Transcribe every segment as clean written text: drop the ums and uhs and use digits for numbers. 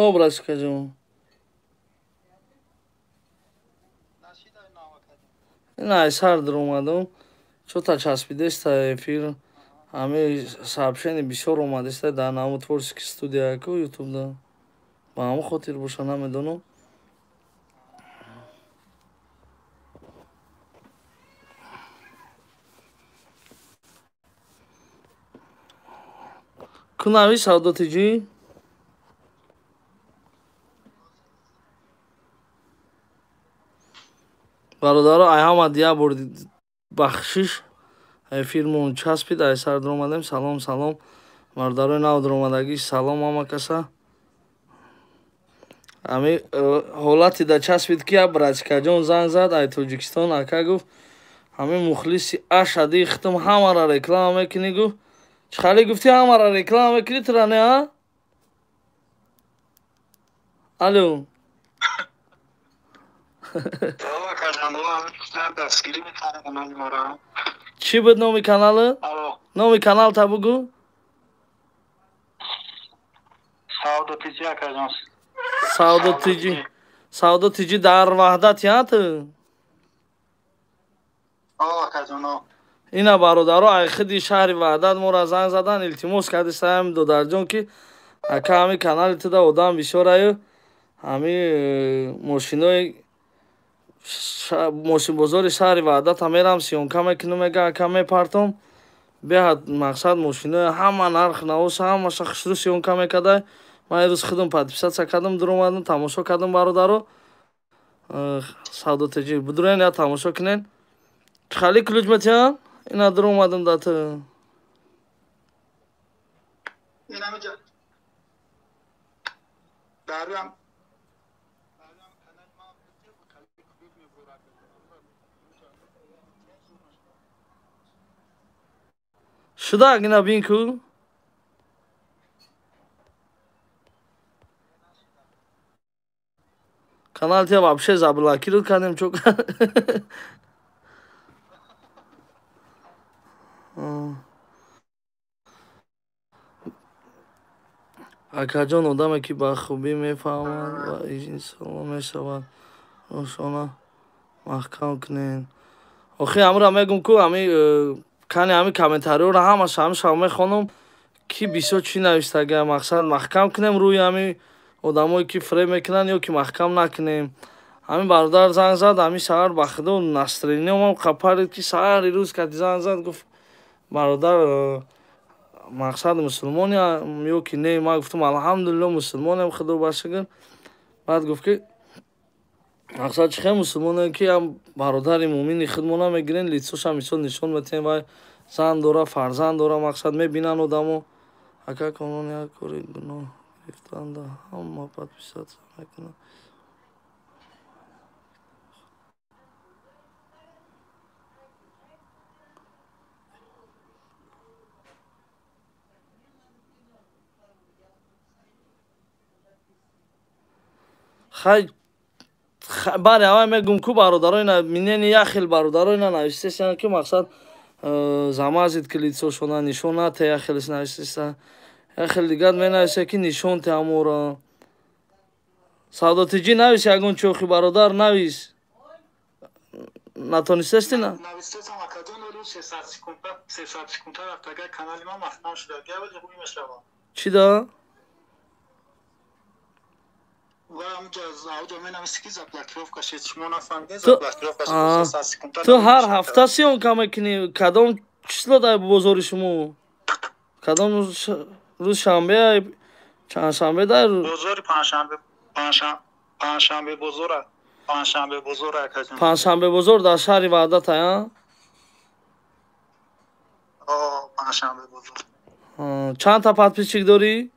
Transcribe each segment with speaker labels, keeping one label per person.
Speaker 1: О, братишкаҷон. Ин ай сар даромадам. Чота часпидеста эфир. Ҳами сообщение бисёр омадеста дар намо творческий студия ку ютубда. Ба ҳамон хотир боша, намедонам. Ку нави Савдо ТЖ? Бародаро, ай ҳама дия бор бахшиш, эфирмон часпид, ай сар даромадем. Салом, салом. Бародарои нав даромадагӣ, салом ҳама каса. Ами ҳолати да часпид ки братикаҷон занг зад ай Тоҷикистон, ака гуфт, ҳами мухлиси ашади хитм ҳамара реклама мекунӣ, гуфт. Чӣ хали гуфтӣ, ҳамара реклама мекунӣ тура, не, а? Алло. Чӣ буд номи канали? Номи канал та бугӯ.
Speaker 2: Савдо ТЖ, акаҷон.
Speaker 1: Савдо ТЖ. Савдо ТЖ дар Ваҳдат я ту?
Speaker 2: Акаҷон.
Speaker 1: Ина бародаро, ай хиди шаҳри Ваҳдат моро занг задан, илтимос карди саям додарҷон, ки ака ҳами канали туда одам бисёр аю, ҳами мошинои мошинбозори шаҳри Ваҳдата мерам, съёмка мекунам, мега ака мепартом, беҳад мақсад мошинои ҳама нарх навоса ҳамаша хушрӯ съёмка мекардай. Ман ирӯз худам подписаться кардам, дуромадам, тамошо кардам, бародаро. Савдо ТЖ будурен, я тамошо кунен. Чӣ хали ключ метиҳам? Ина дуромадам да ту. Шуда, ина бин ку. Канал тя вообще заблокировать кардем, чо? Акаҷон, одаме ки ба хубӣ мефаҳмад ва инсонло мешавад, ошона маҳкам кунед. Охи ҳамра мегум ку, ҳами кани ҳами комментариёро ҳамаша ҳамиша мехонам, ки бисёр чӣ навиштага, мақсад маҳкам кунем рӯи ҳами одамое ки фиреб мекунанд ё ки маҳкам накунем. Ҳамин бародар занг зад, ҳамин саҳар ба худо настроениям қапарид, ки саҳари рӯз кати занг зад, гуфт бародар, мақсад мусулмоне ё ки не? Ман гуфтам алҳамдулилло, мусулмонем, худо ба шукр. Баъд гуфт ки мақсад чӣ хел мусулмоне, ки ам бародари мӯмини худмона мегирен, лицоша мисол нишон метиҳем, вай зан дора, фарзанд дора, мақсад мебинанд одамо. Ака конон як кори гуноҳ гирифтанда ҳама подписаться мекунанд. Хай бале, аввал мегум ку бародаро, ина минени як хел бародаро ина навиштесян, ки мақсад замазид ки лицошона нишон нате, як хелес навиштеса, як хел дигар менависа ки нишон те амора. Савдо ТЖ навис ягон чохи бародар навис. Натонистести на?
Speaker 2: Навистесам акаҷон, вале 300 секунда, 300 секунда рафтага канали ман маҳкам шуда, вале рӯй мешавам.
Speaker 1: Чӣ да? Ту ҳар ҳафта съёмка мекунӣ? Кадом число дар бозори шумо? Кадом рӯз, шанбе, чандшанбе дар
Speaker 2: бозори? Панҷшанбе, панҷшанбе бозора, панҷшанбе бозор, акаҷон.
Speaker 1: Панҷшанбе бозор дар шаҳри Ваҳдат, а?
Speaker 2: Панҷшанбе бозор.
Speaker 1: Чанд та подписчик дорӣ?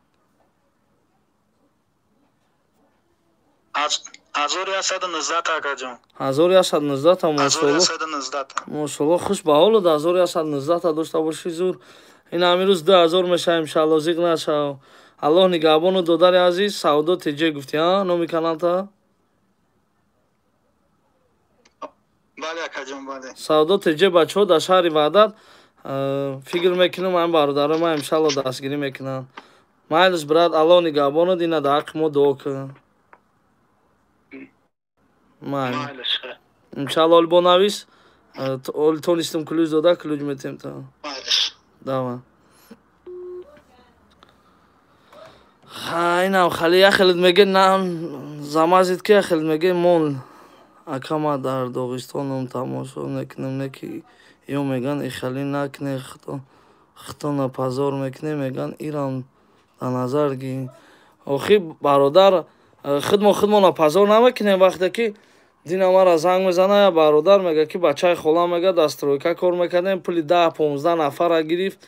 Speaker 2: 1119 та, акаҷон.
Speaker 1: 1119 та, мошалло.
Speaker 2: 1119 та.
Speaker 1: Мошалло, хуш ба ҳолат, 1119 та дошта бошӣ, зур. Ин ҳамин рӯз 2000 мешава, иншалло, зиқ нашав. Аллоҳ нигаҳбону, додари азиз. Савдо ТЖ гуфтӣ, а, номи каналта?
Speaker 2: Бале, акаҷон, бале.
Speaker 1: Савдо ТЖ, бачаҳо, дар шаҳри Ваҳдат. Фикр мекунам, ҳамин бародарои ман иншалло дастгирӣ мекунанд. Майлиш, брат, Аллоҳ нигаҳбонад, ина дар ҳаққи мо дуо кун. Майли. Иншалло оли бо навис, оли тонистим ключ дода, ключ метем та. Давай. Инам хали яхелид меге на замазид ки яхелид меге мон ака ма дар Доғистонам тамошо мекунам, не ки ё меган ихали накне, хитона пазор мекне, меган ирам дар назар ги. Охи бародар, хидмо хидмона пазор намекунем. Вақте ки дина мара занг мезана, я бародар мега ки бачаи хола мега дар стройка кор мекардем, пули 10-15 нафара гирифт,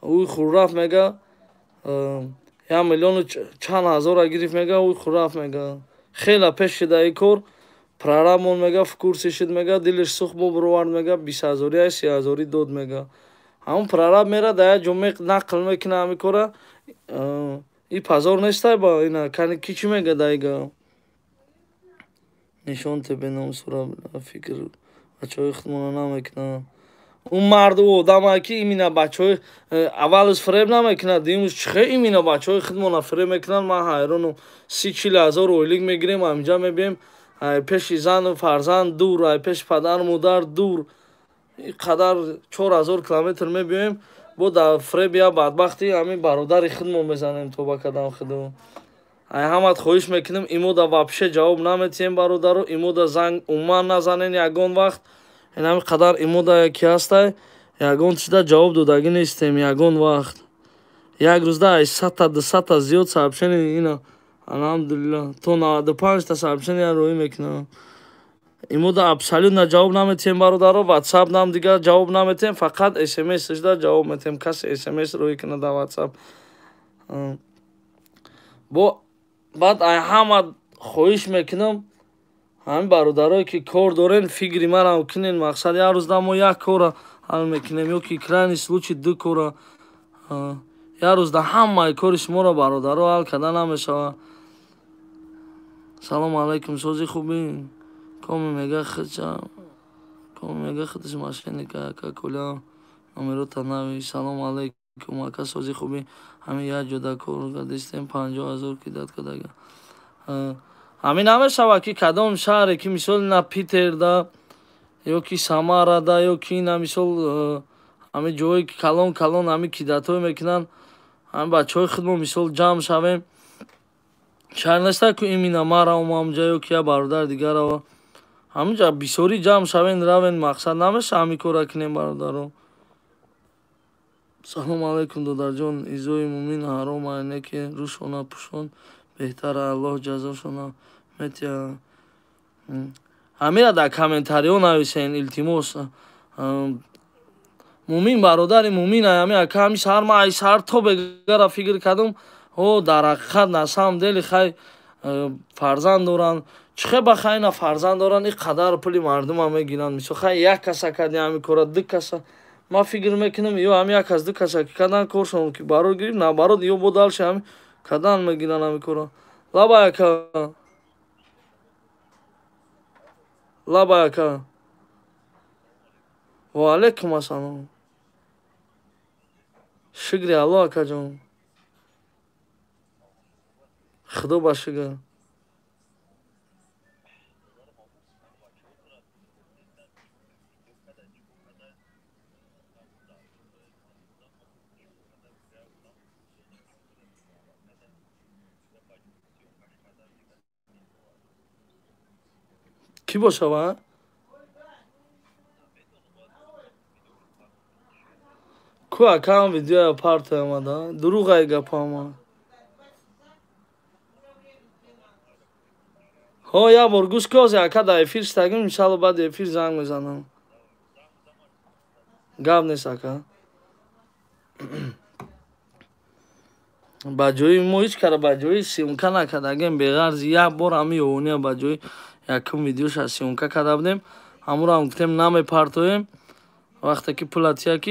Speaker 1: ӯй хуррафт мега, 1 миллиону чанд ҳазора гирифт мега, ӯй хуррафт мега. Хела пеш шида и кор, прорабмон мега в курсе шид мега, дилиш сухт бо бировард мега, 20 ҳазори 30 ҳазори дод мега. Ҳамон прораб мера дар як ҷо нақл мекуна ҳами кора, и пазор нестай ба ина кани ки чӣ мега дайга. Нишон тебе ном сура фикр бачаҳои худмона намекунанд. Ӯ мард ӯ одамае ки имина бачаҳои аввалаш фиреб намекунад, дуюмаш чихе имина бачаҳои худмона фиреб мекунанд. Ман ҳайронам, 30-40 ҳазор ойлик мегирем, ҳаминҷа мебием, ай пеши зану фарзанд дур, ай пеши падару модар дур, қадар 4000 километр мебиёем, бо дар фиреб я бадбахти ҳамин бародари худмон мезанем тоба кардам худо. Ай ҳамат хоҳиш мекунем, имода вообще ҷавоб наметиҳем бародаро, имода занг умуман назанен ягон вақт. Ин ҳамин қадар имода ки ҳастай, ягон чизда ҷавоб додагӣ нестем ягон вақт. Як рӯзда ай 100-та 200-та зиёд сообщение ина алҳамдулиллаҳ то 95-та сообщение роӣ мекунам. Имода абсолютно ҷавоб наметиҳем бародаро, WhatsApp нам дигар ҷавоб наметиҳем, фақат SMS-шда ҷавоб метиҳем, касе SMS роӣ кунад дар WhatsApp. Бо баъд ай ҳама хоҳиш мекунам, ҳамин бародарое ки кор дорен, фикри марам кунен, мақсад як рӯзда мо як кора ҳал мекунем, ё ки крайний случай ду кора. Як рӯзда ҳамаи кори шуморо бародаро ҳал карда намешавад. Салому алайкум, сози хубӣ? Коми мега хича, коми мега хидиш мошенника, ака куля номерота нави. Салому алайкум, ака сози хубӣ? Ҳамин як ҷода кор кардистем, 50 ҳазор кидат кардага. Ҳамин намешавад ки кадом шаҳре ки мисол на Питерда ё ки Самарада ё ки на мисол ҳамин ҷое ки калон калон ҳамин кидатҳое мекунанд, ҳамин бачаҳои худмо мисол ҷамъ шавем. Шаҳр неста ку имина мара омамҷа ё ки як бародар дигарава. Ҳаминҷа бисёрӣ ҷамъ шавен, равен, мақсад намеша ҳамин кора кунем бародаро. Салому алайкум додарҷон, изои мумин ҳаром айне ки рӯшона пӯшон беҳтара, Аллоҳ ҷазошона метиҳад. Ҳамира дар комментариҳо нависен, илтимос. Мумин бародари мумин ай ҳамин ака ҳамин саҳар ман ай саҳар то бегара фикр кардам, ҳо дар ҳақиқат на самом деле хай фарзанд доранд. Чихе ба хай на фарзанд доранд, ин қадар пули мардума мегиранд. Мисол хай як каса кардем ҳамин кора, ду каса. Ман фикр мекунам ё ҳамин як кас ду каса ки кардан коршон ки барор гирифт, наоборот ё бо дальше ҳамин кардан мегиранд ҳамин кора. Лаба ака. Лаба ака. Ва алайкум ассалом. Шукри Аллоҳ акаҷон. Худо ба шукр. Кӣ бошава? Ку акам видеоя парта омада? Дурӯғай гапама. Ҳо, як бор гӯш ки ҳозир ака дар эфир штагим, иншалло баъди эфир занг мезанам. Гап нест ака. Ба ҷои мо ҳеҷ кара ба ҷои съёмка накардагем, беғарзи як бор ҳамин ёвония ба ҷои якум видеоша съёмка карда будем, ҳамонро ҳам гуфтем намепартоем. Вақте ки пула тия ки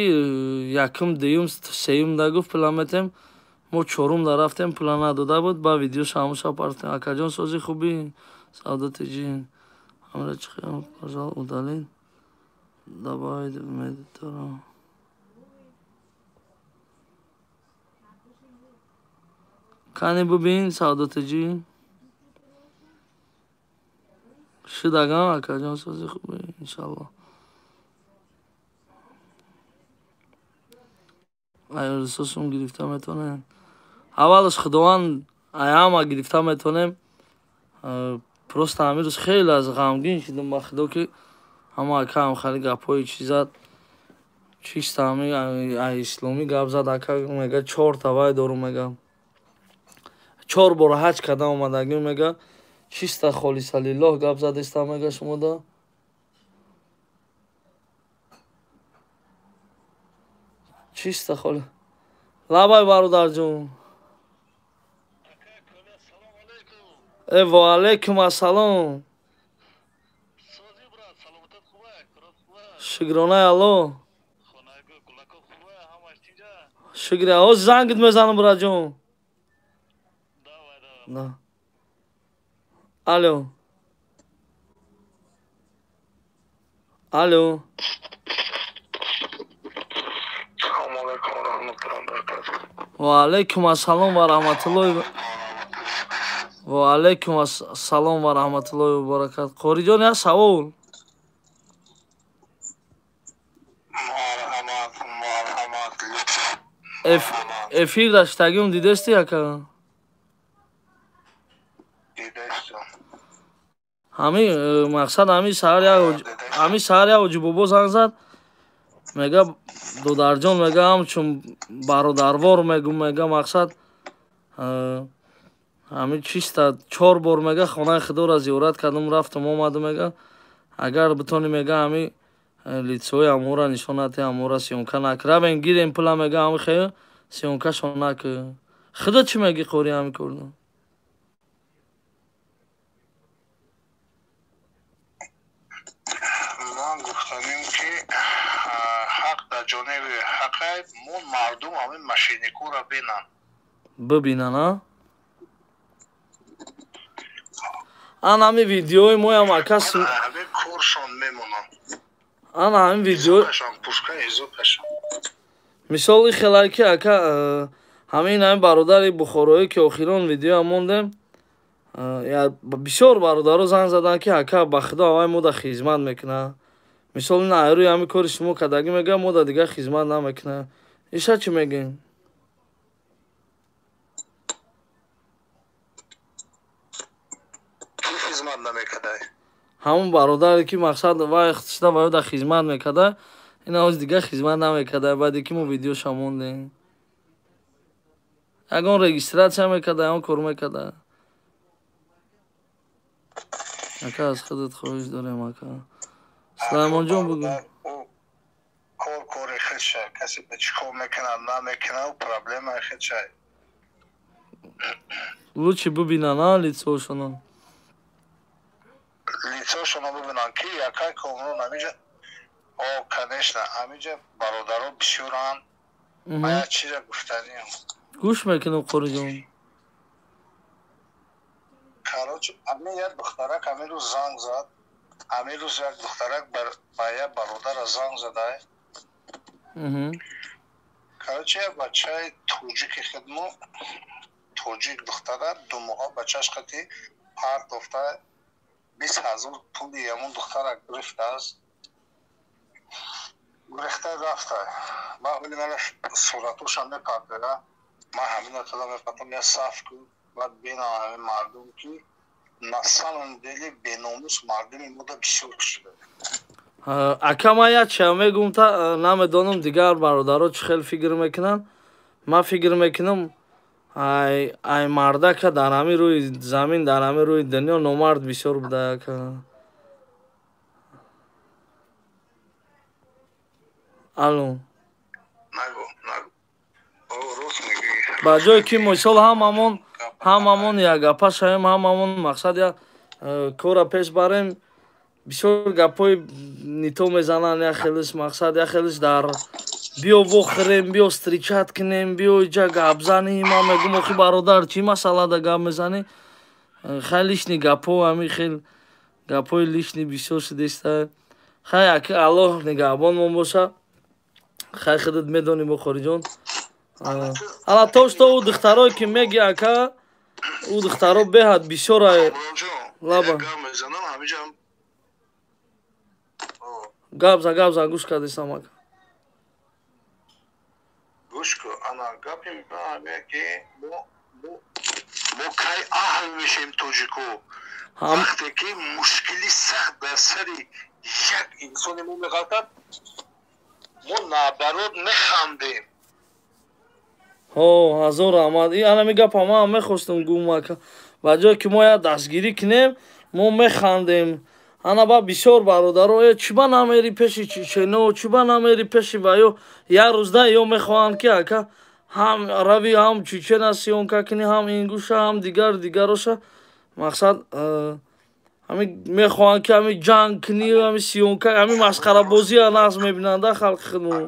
Speaker 1: якум, дуюм, сеюм да гуфт пула метем, мо чорум да рафтем, пула надода буд, ба видеоша ҳамоша партоем. Акаҷон сози хубӣ? Савдо тиҷи. Ҳамра чихел, пожал, удалить, добавить в медитора. Кани бубин савдотаҷӣ. Шидагам акаҷон сози хубе иншаллоҳ. Айрсосум гирифта метавонем. Аввалаш Худованд ай ҳама гирифта метавонем. Просто ҳамин рӯз хеле аз ғамгин шудам ба Худо ки ҳама ака ҳам хеле гапҳои чӣ зад. Чиста ҳами ай исломӣ гап зад ака мега чорта вай дорум мега. 4 бор ҳаҷ кардам омадагӣ мега. Чиста холиса лиллоҳ гап задеста мега шумода. Чиста холи. Лабай бародарҷон. Э ва алайкум ассалом. Шукронаи Аллоҳ. Шукри ҳоз зангит мезанам братҷон. Да. Алло. Алло. Ва алайкум ассалом ва раҳматуллоҳи ва алайкум ассалом ва раҳматуллоҳи ва баракат. Қориҷон як савол. Эфир даштагим дидести ака? Ҳами мақсад ҳами саҳар як ҳоҷи бобо занг зад. Мега додарҷон мега ҳамчун бародарвор мегум мега мақсад ҳами чиста 4 бор мега хонаи худоро зиёрат кардам рафтам омадам мега агар битонӣ мега ҳами лицои ҳамора нишон надиҳ ҳамора съёмка накар равем гирем пула мега ҳами хе съёмкашон накар. Худо чӣ мегӣ қори ҳами корда?
Speaker 2: Ман гуфтанем ки ҳақ дар ҷониби ҳақай мо мардум ҳамин мошенникура бинанд.
Speaker 1: Бибинанд, а? Ан ҳами видеои моям ака
Speaker 2: ҳамин коршон мемонанд.
Speaker 1: Ан ҳамин видео мисоли хелай ки ака ҳамин ҳамин бародари бухороӣ ки охирон видеоам мондем бисёр бародаро занг заданд ки ака ба худо аввай мода хизмат мекунад. Мисол ин айрӯи ҳамин кори шумо кардагӣ мега мода дигар хизмат намекунад. Иша чӣ мегӯем?
Speaker 2: Хизмат намекардай?
Speaker 1: Ҳамон бародаре ки мақсад вай шуда вай да хизмат мекарда, ин ҳоз дигар хизмат намекарда баъде ки мо видеоша мондем. Ягон регистрация мекарда, ягон кор мекарда. Ака аз худат хоҳиш дорем ака. Сулаймонҷон бугӯ.
Speaker 2: Кор кори худша, касе ба чӣ кор мекунад, намекунад, проблемаи худша.
Speaker 1: Лучше бубинанд, а лицошонон.
Speaker 2: Лицошонро бубинанд ки якай комрон ҳамиҷа о конечно ҳамиҷа бародаро бисёранд. Ман як чиза гуфтаниям.
Speaker 1: Гӯш мекунам қориҷон.
Speaker 2: Короче, ҳамин як духтарак ҳамин рӯз занг зад. Ҳамин рӯз як духтарак ба як бародара занг задай. Короче, як бачаи тоҷики хидмо тоҷик духтара 2 моҳа бачаш қати партофта 20 000 пули ҳамон духтара гирифтааст. Гирифта рафта. Ман ҳоли мана суратошам мепартоя. Ман ҳамина тада мепартам я саф кун баъд бинам ҳамин мардум ки на самом деле беномус мардуми мода бисёр шуда.
Speaker 1: Ака ман як чиз мегӯм та намедонам дигар бародаро чӣ хел фикр мекунанд. Ман фикр мекунам ай мардака дар ҳамин рӯи замин, дар ҳамин рӯи дунё номард бисёр буда ака. Алло.
Speaker 2: Нагу, нагу. О, рост мегӯӣ.
Speaker 1: Ба ҷое ки мисол ҳамамон як гапа шавем, ҳамамон мақсад як кора пеш барем, бисёр гапҳои нито мезананд, як хелиш мақсад, як хелиш дар биё вохӯрем, биё встречать кунем, биё иҷа гап занем. Ман мегӯм охи бародар, чӣ масъалада гап мезанӣ? Хай лишний гапҳо, ҳамин хел гапҳои лишний бисёр шудеста. Хай аки Аллоҳ нигаҳбонмон боша. Хай худат медонӣ бо хориҷон. Ана то что ӯ духтарое ки меги ака, ӯ духтаро беҳад бисёр лаба. Гап за, гап за, гӯш кардесам ака.
Speaker 2: Гӯш кун, ана гапи ҳаме ки мо кай аҳл мешем тоҷико, вақте ки мушкили сахт дар сари як инсони мо меғалтад, мо наоборот механдем.
Speaker 1: Ҳо, ҳазор раҳмат. И анами гапа ман мехостам гум ака. Ба ҷое ки мо як дастгирӣ кунем, мо механдем. Ана ба бисёр бародаро, э чӣ ба намери пеши чечено, чӣ ба намери пеши ваё, як рӯзда ё мехоҳанд ки ака ҳам рави, ҳам чечена съёмка кунӣ, ҳам ингуша, ҳам дигар дигароша. Мақсад ҳами мехоҳанд ки ҳами ҷанг кунӣ, ҳами съёмка, ҳами масхарабозия нағз мебинанда халқи худмон.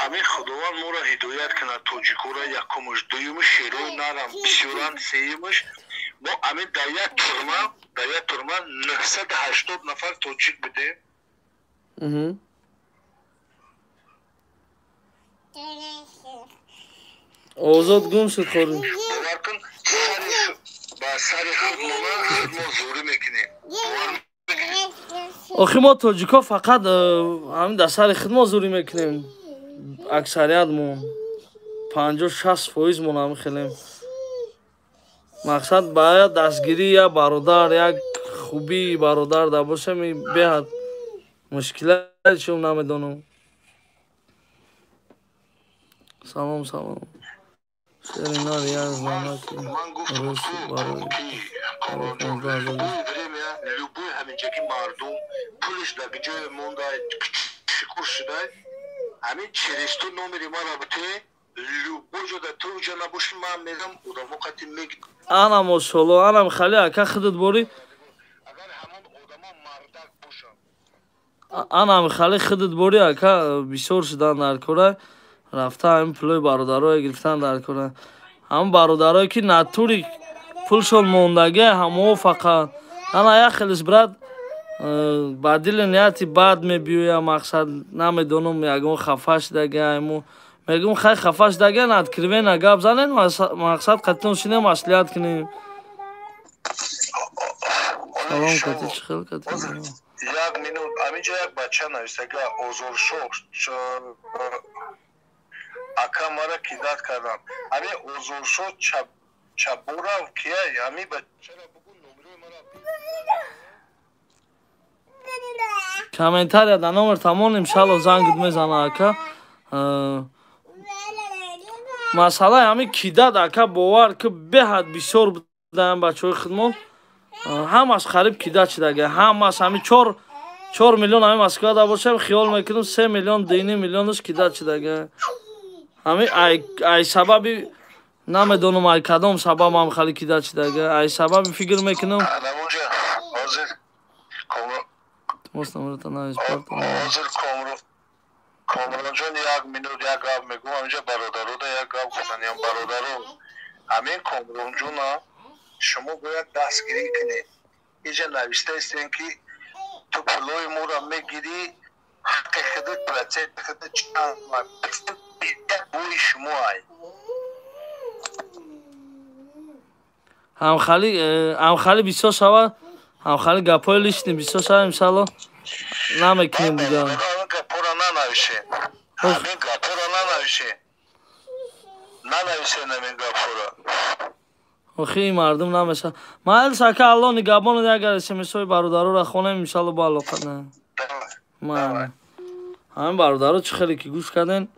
Speaker 2: Ҳамин Худованд моро ҳидоят кунад тоҷикора, якумаш, дуюмаш шерои нарам бисёранд, сеюмаш мо ҳамин дар як турма 980 нафар тоҷик будем.
Speaker 1: Озод гум шуд хори.
Speaker 2: Бовар кун, ба сари худмона худ мо зӯрӣ мекунем.
Speaker 1: Охи мо тоҷико фақат ҳамин дар сари худ мо зӯрӣ мекунем. Аксариятмон 50-60 фоизмон ҳами хелем. Мақсад ба як дастгирӣ, як бародар, як хубии бародар дар бошем, беҳад мушкила чум намедонам. Салом, салом. Шери нар як занаки рус барои
Speaker 2: 15 000. Любой ҳаминҷа ки мардум пулиш дар ҷое монда, шукур шуда, ҳамин через ту номери мара бите, любой ҷо дар ту ҷа набоши, ман мерам, одамо қати мег.
Speaker 1: Ана мошолло, анам хали ака худат бори.
Speaker 2: Агар ҳамон одамо мардак бошанд.
Speaker 1: Анам хали худат бори ака, бисёр шудан дар кора рафта, ҳамин пулои бародарое гирифтан дар кора. Ҳамн бародарое ки натури пулшон мондагӣ, ҳамоо фақат ана як хелиш брат ба дили нияти бад мебиёя. Мақсад намедонам, ягон хафа шудагиамо мегӯм, хай хафа шудагиан, откровенно гап занен, мақсад қатитон шинем, маслиҳат кунем. Салом, кати чӣ хел кати?
Speaker 2: Як минут, ҳаминҷо як бача нависага, Озоршоҳ ака, мара кидать кардам. Ҳамин Озоршоҳ Чабурав кия? Ҳамин бачара бугу, номерои мара.
Speaker 1: Комментария да номер тамон, иншалло зангит мезана ака. Масъалаи ҳамин кидать ака, бовар ки беҳад бисёр будаям бачаҳои худмон, ҳамаш қариб кидать шудага, ҳамаш ҳамин 4 миллион ҳамин Москва да бошем, хиёл мекунам, 3 миллион, 2,5 миллионаш кидать шудага. Ҳамин ай сабаби намедонам, ай кадом сабаб ҳам хали кидать шудага, ай сабаби фикр мекунам.
Speaker 2: Ҳозир Комронҷон, як минут, як гап мегӯм. Ҳаминҷа бародарода як гап гуфтаниям. Бародаро, ҳамин Комронҷона шумо бояд дастгирӣ кунед. Иҷа навиштаистем, ки ту пулои моро мегирӣ, ҳаққи худат, проценти худат чанд бои шумо ай.
Speaker 1: Ҳамхали ҳамхали бисёр шава, ҳамхали гапҳои лишний бисёр шава, иншалло намекунем дига.
Speaker 2: Гапҳоро нанавише, ҳамин гапҳоро нанавише, нанависен ҳамин гапҳоро.
Speaker 1: Охи мардум намеша. Майлиш ака, Алло нигаҳбонад. Агар смсҳои бародароро хонем, иншалло бо алоқа. Ҳамин бародаро, чӣ хеле ки гӯш карден,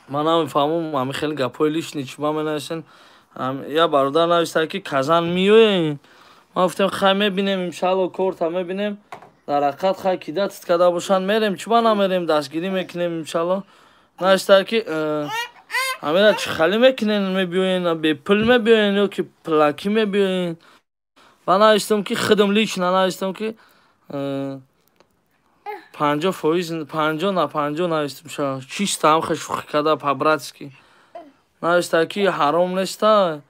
Speaker 1: ман намефаҳмам ҳамин хеле гапҳои лишний чӣ ба менависен. Я бародар нависта, ки Казан миёем. Ман гуфтем, хай мебинем, иншалло корта мебинем. Дар ҳақиқат хай кидать карда бошанд, мерем, чӣ ба намерем, дастгирӣ мекунем иншалло. Нависта, ки ҳамира чӣ хали мекунен, мебиёен, бепул мебиёен ё ки пулакӣ мебиёен. Ба навистам, ки худам лично навистам, ки 50%, 50 на 50 навистам, чисто ҳамха шӯхӣ карда, по-братски нависта, ки ҳаром неста,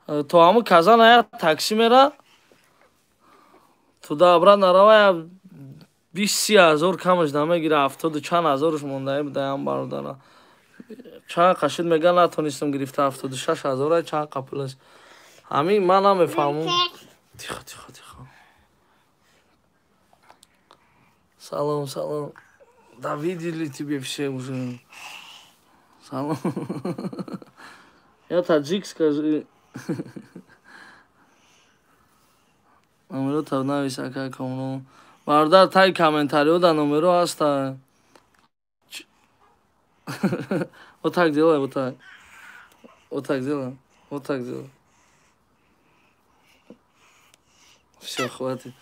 Speaker 1: то ҳамун Казана як такси мера, туда обратно рава, як 20-30 ҳазор камаш намегира, 70 чанд ҳазорш мондаи будаям бародара. Чанд қашид мега натонистам гирифта 76 ҳазора чанд қапулаш. Ҳамин ман намефаҳмам. Тихо, тихо, тихо. Салом, салом. Да видели тебе все уже. Салом. Я таджик, скажи. Номеро навис ака Комрон. Бародар тай комментарио да номеро ҳаста. Вот так делай, вот так. Вот так делай. Вот так делай. Все, хватит.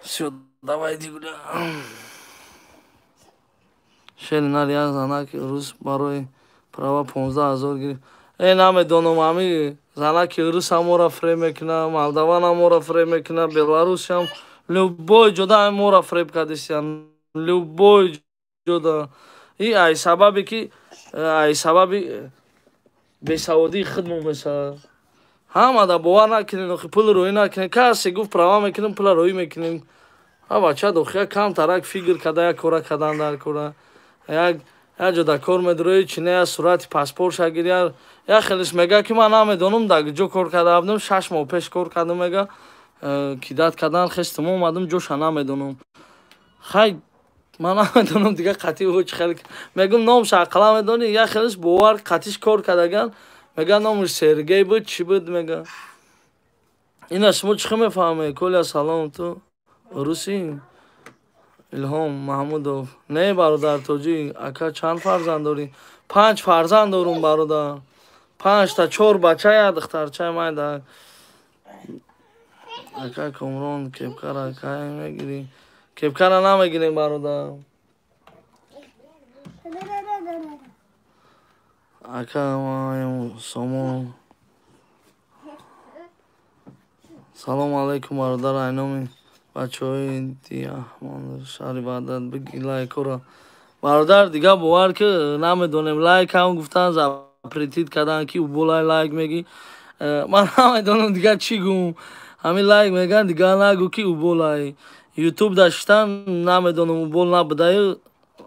Speaker 1: Все, давай иди гуляй. Шери нари як занаки рус барои права 15 ҳазор гирифт. Э, намедонам, ҳами занаки рус ҳамора фреб мекуна, молдаван ҳамора фреб мекуна, беларусам, любой ҷода ҳамора фреб кардисиян, любой ҷода. И ай сабаби ки ай сабаби бесаводии худмон мешавад. Ҳамада бовар накунед, охи пул рӯӣ накунед. Касе гуфт права мекунем, пула рӯӣ мекунем. Ҳа бача дохия камтарак фигр када, як кора кадан дар кора. Як ҷо да кор медрои, чи не, сурати паспортша гиря. Як хелиш мега ки ман намедонам дар ҷо кор карда будам, 6 моҳ пеш кор кардам, мега кидат кардан хестам омадам, ҷоша намедонам. Хай ман намедонам дига қатъи ӯ чи хел мегум, номша ақала медонӣ. Як хелиш бовар қатъиш кор кардаган, мега номаш Сергей буд, чӣ буд мега. Ина шумо чӣ мефаҳмед? Коля салом, ту русӣ? Илҳом Маҳмудов. Не бародар тоҷик, ака чанд фарзанд дорӣ? 5 фарзанд дорум бародар. 5 та, 4 бача, як духтарчаи майда. Ака Комрон, кепкара кай мегирӣ? Кепкара намегирем бародар. Ака сомон. Салом алейкум бародар, айноми бачаҳои Диаҳмон шаҳри Ваҳдат биги лайкора. Бародар дига бовар ки намедонем, лайк ҳам гуфтан запретит кардан ки уболай лайк меги. Ман намедонам дига чӣ гум. Ҳамин лайк меган дига нагу ки уболай. Ютуб даштан намедонам убол набудаю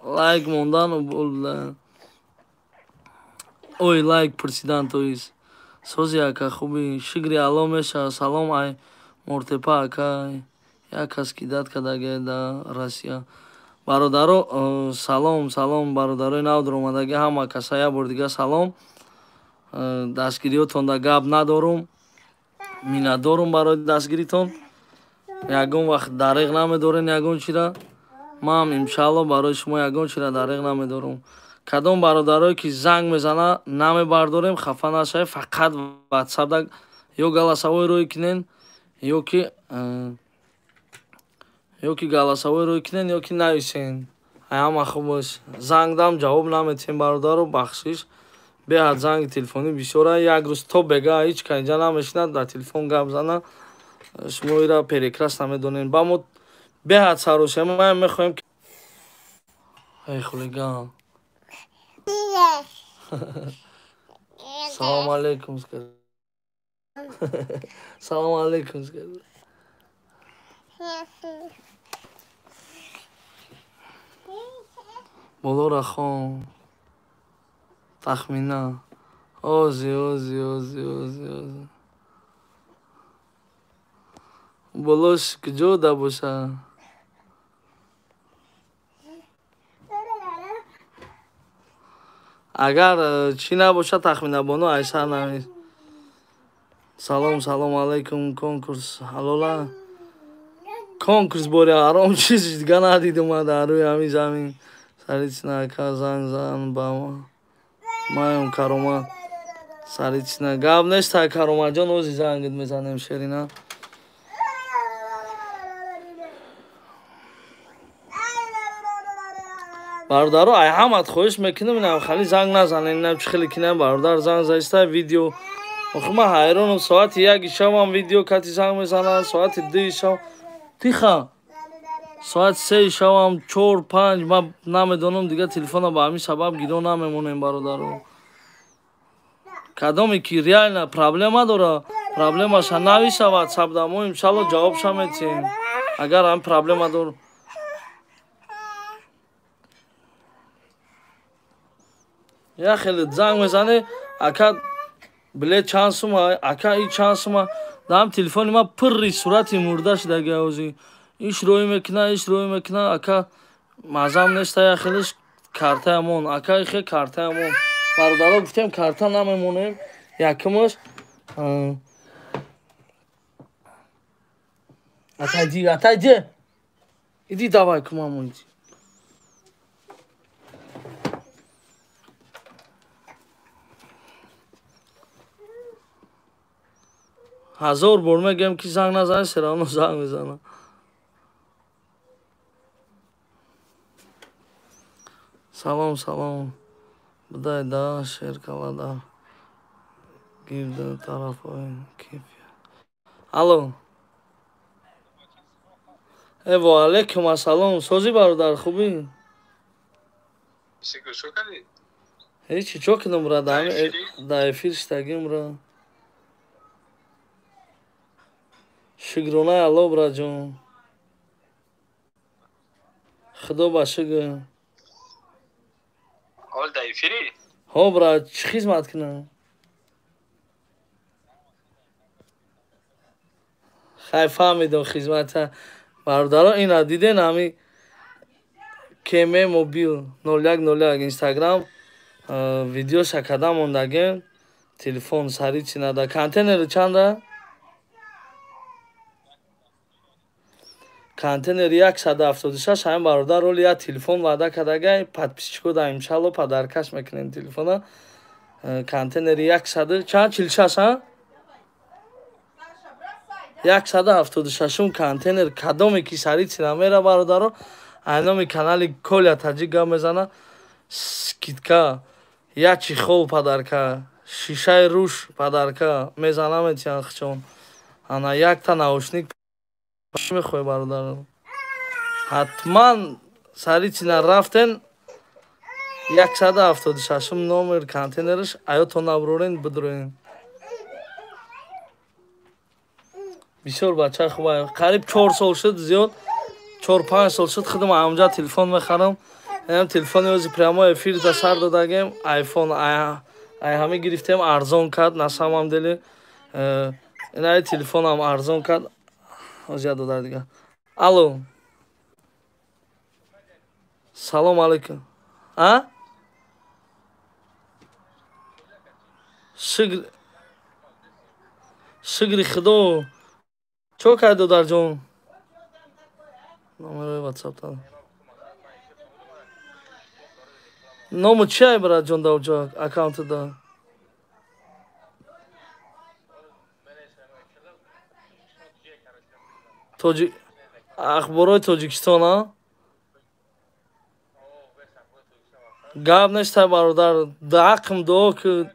Speaker 1: лайк мондан убол. Ой лайк пурсидан тоист. Сози ака хуби шукри Алло меша. Салом ай Мортепа ака. Як кас кидат кардаге да Россия. Бародаро салом, салом бародарои нав дуромадаги ҳама каса як бор дига салом. Дастгириётон да гап надорум. Миннатдорум барои дастгиритон. Ягон вақт дареғ намедорен ягон чира. Ман иншаалло барои шумо ягон чира дареғ намедорум. Кадом бародарое ки занг мезана намебардорем, хафа нашавед, фақат WhatsApp да ё голосовой рӯй кунен, ё ки голосовой рӯй кунен, ё ки нависен. Ҳама хуб бош. Занг дам ҷавоб наметиҳем бародаро, бахшиш. Беҳад занги телефонӣ бисёра, як рӯз то бега ҳеҷ ка инҷа намешинад, дар телефон гап зана. Шумо ира перекрас намедонем. Ба мо беҳад саросема мехоҳем. Эй хулиган. Салом алейкум скажи. Салом алейкум скажи. Болора хон. Тахмина. Ози, ози, ози, ози, ози. Болош куҷо да боша? Агар чӣ набошад Тахмина бону айсар навис. Салом, салом алейкум, конкурс ҳалола. Конкурс бори ҳаром чиз дига надидум ман дар рӯи ҳамин замин. Сарицина ака занг зан ба маем Каромат. Сарицина гап нест Кароматҷон, ози зангит мезанем Шерина. Бародаро ай ҳамат хоҳиш мекунам, инам хали занг назанем, инам чӣ хеле кинам бародар занг заиста видео. Охи ман ҳайронам, соати 1 шабам видео кати занг мезанад, соати 2 шаб. Тиха. Соати 3 шабам 4 5 ман намедонам дига телефона ба ҳамин сабаб гиро намемонем бародаро. Кадоме ки реально проблема дора, проблемаша нависа WhatsApp да, мо иншалло ҷавобша метиҳем. Агар ҳам проблема дор, я хеле занг мезане, ака, билет чанд сума, ака, и чанд сума. Дам телефони ма пурри сурати мурда шудаги, ози иш рӯй мекуна, иш рӯй мекуна, ака, мазам неста. Я хелеш картаямон, ака, ихе картаямон. Бародаро, гуфтем, карта намемонем. Якумаш, отойди, отойди, иди, давай к маму иди. Ҳазор бор мегӯям, ки занг назанед, всё равно занг мезанам. Салом, салом, будай да шеркалада гирду тарафҳои киф. Алло, э, ва алайкум ассалом. Созӣ, бародар, хубӣ? Ҳечи, чо кунам, бра, да эфир штагим, бра. Шукронаи Алло, браҷон, худо ба шукр.
Speaker 2: Ҳол дар эфирӣ?
Speaker 1: Ҳо, бра, чӣ хизмат кунам? Хай, фаҳмидам хизмата. Бародаро, ина диден, ҳами км мобил 0101 инстаграм видеоша када мондагем. Телефон сари чинада, контейнери чанда? Контейнери 176. Ҳамин бародар роли як телефон ваъда кардагай подписчико да, иншалло подаркаш мекунем телефона. Контейнери яксаду чанд, 46, а 176-ум контейнер. Кадоме ки сари цина мера, бародаро, айноми канали Коля Таҷик гап мезана, скидка, як чехол подарка, шишаи руш подарка мезана, метиҳан хчон. Ана якта наушник мехоҳӣ, бародаро, ҳатман сари цина рафтен. 176-ум номер контейнераш, аётон набурорен, бидроен. Бисёр бача хуба, қариб 4 сол шуд, зиёд, 4-5 сол шуд, худам ҳамҷа телефон мехарам. Инам телефони ози прямой эфир да сар додагем, айфон ай ҳами гирифтем, арзон кард. На самом деле инаи телефонам арзон кард. Ози додар дига. Алло, салом алейкум. А, шукр, шукри худо. Чо кард, додарҷон? Номерои ватсап та. Ному чиай, братҷон, да уҷо аккаунтуда? Тоҷик, ахборои Тоҷикистон, а гап нестай, бародар, да ҳаққм дуо ки.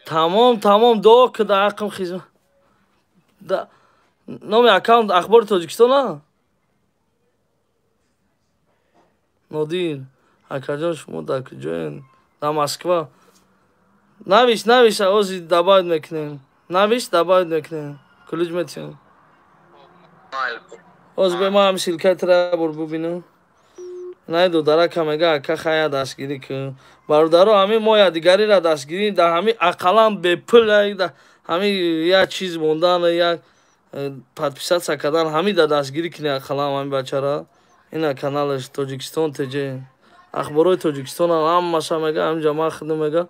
Speaker 1: Тамом, тамом, дуо ки, да ҳаққм хизмат. Номи аккаунт Ахбори Тоҷикистон, а Нодир акаҷон, шумо дар куҷоен? Дар Москва. Навис, навис, ози добавить мекунем. Навис, добавить мекунем, ключ метиҳем. Оз бе ма ҳам ссылкаи тра бор бубинам. Най, додарака мега, ака, хая дастгирӣ кун. Бародаро, ҳамин мо якдигариро дастгирӣ да ҳамин ақаллан бепул ҳамин як чиз мондан, як подписаться кардан, ҳамин да дастгирӣ кунӣ ақаллан ҳамин бачара. Ина каналаш Тоҷикистон ТЖ, ахборои Тоҷикистон ҳамаша мега. Ҳаминҷа ман худам мега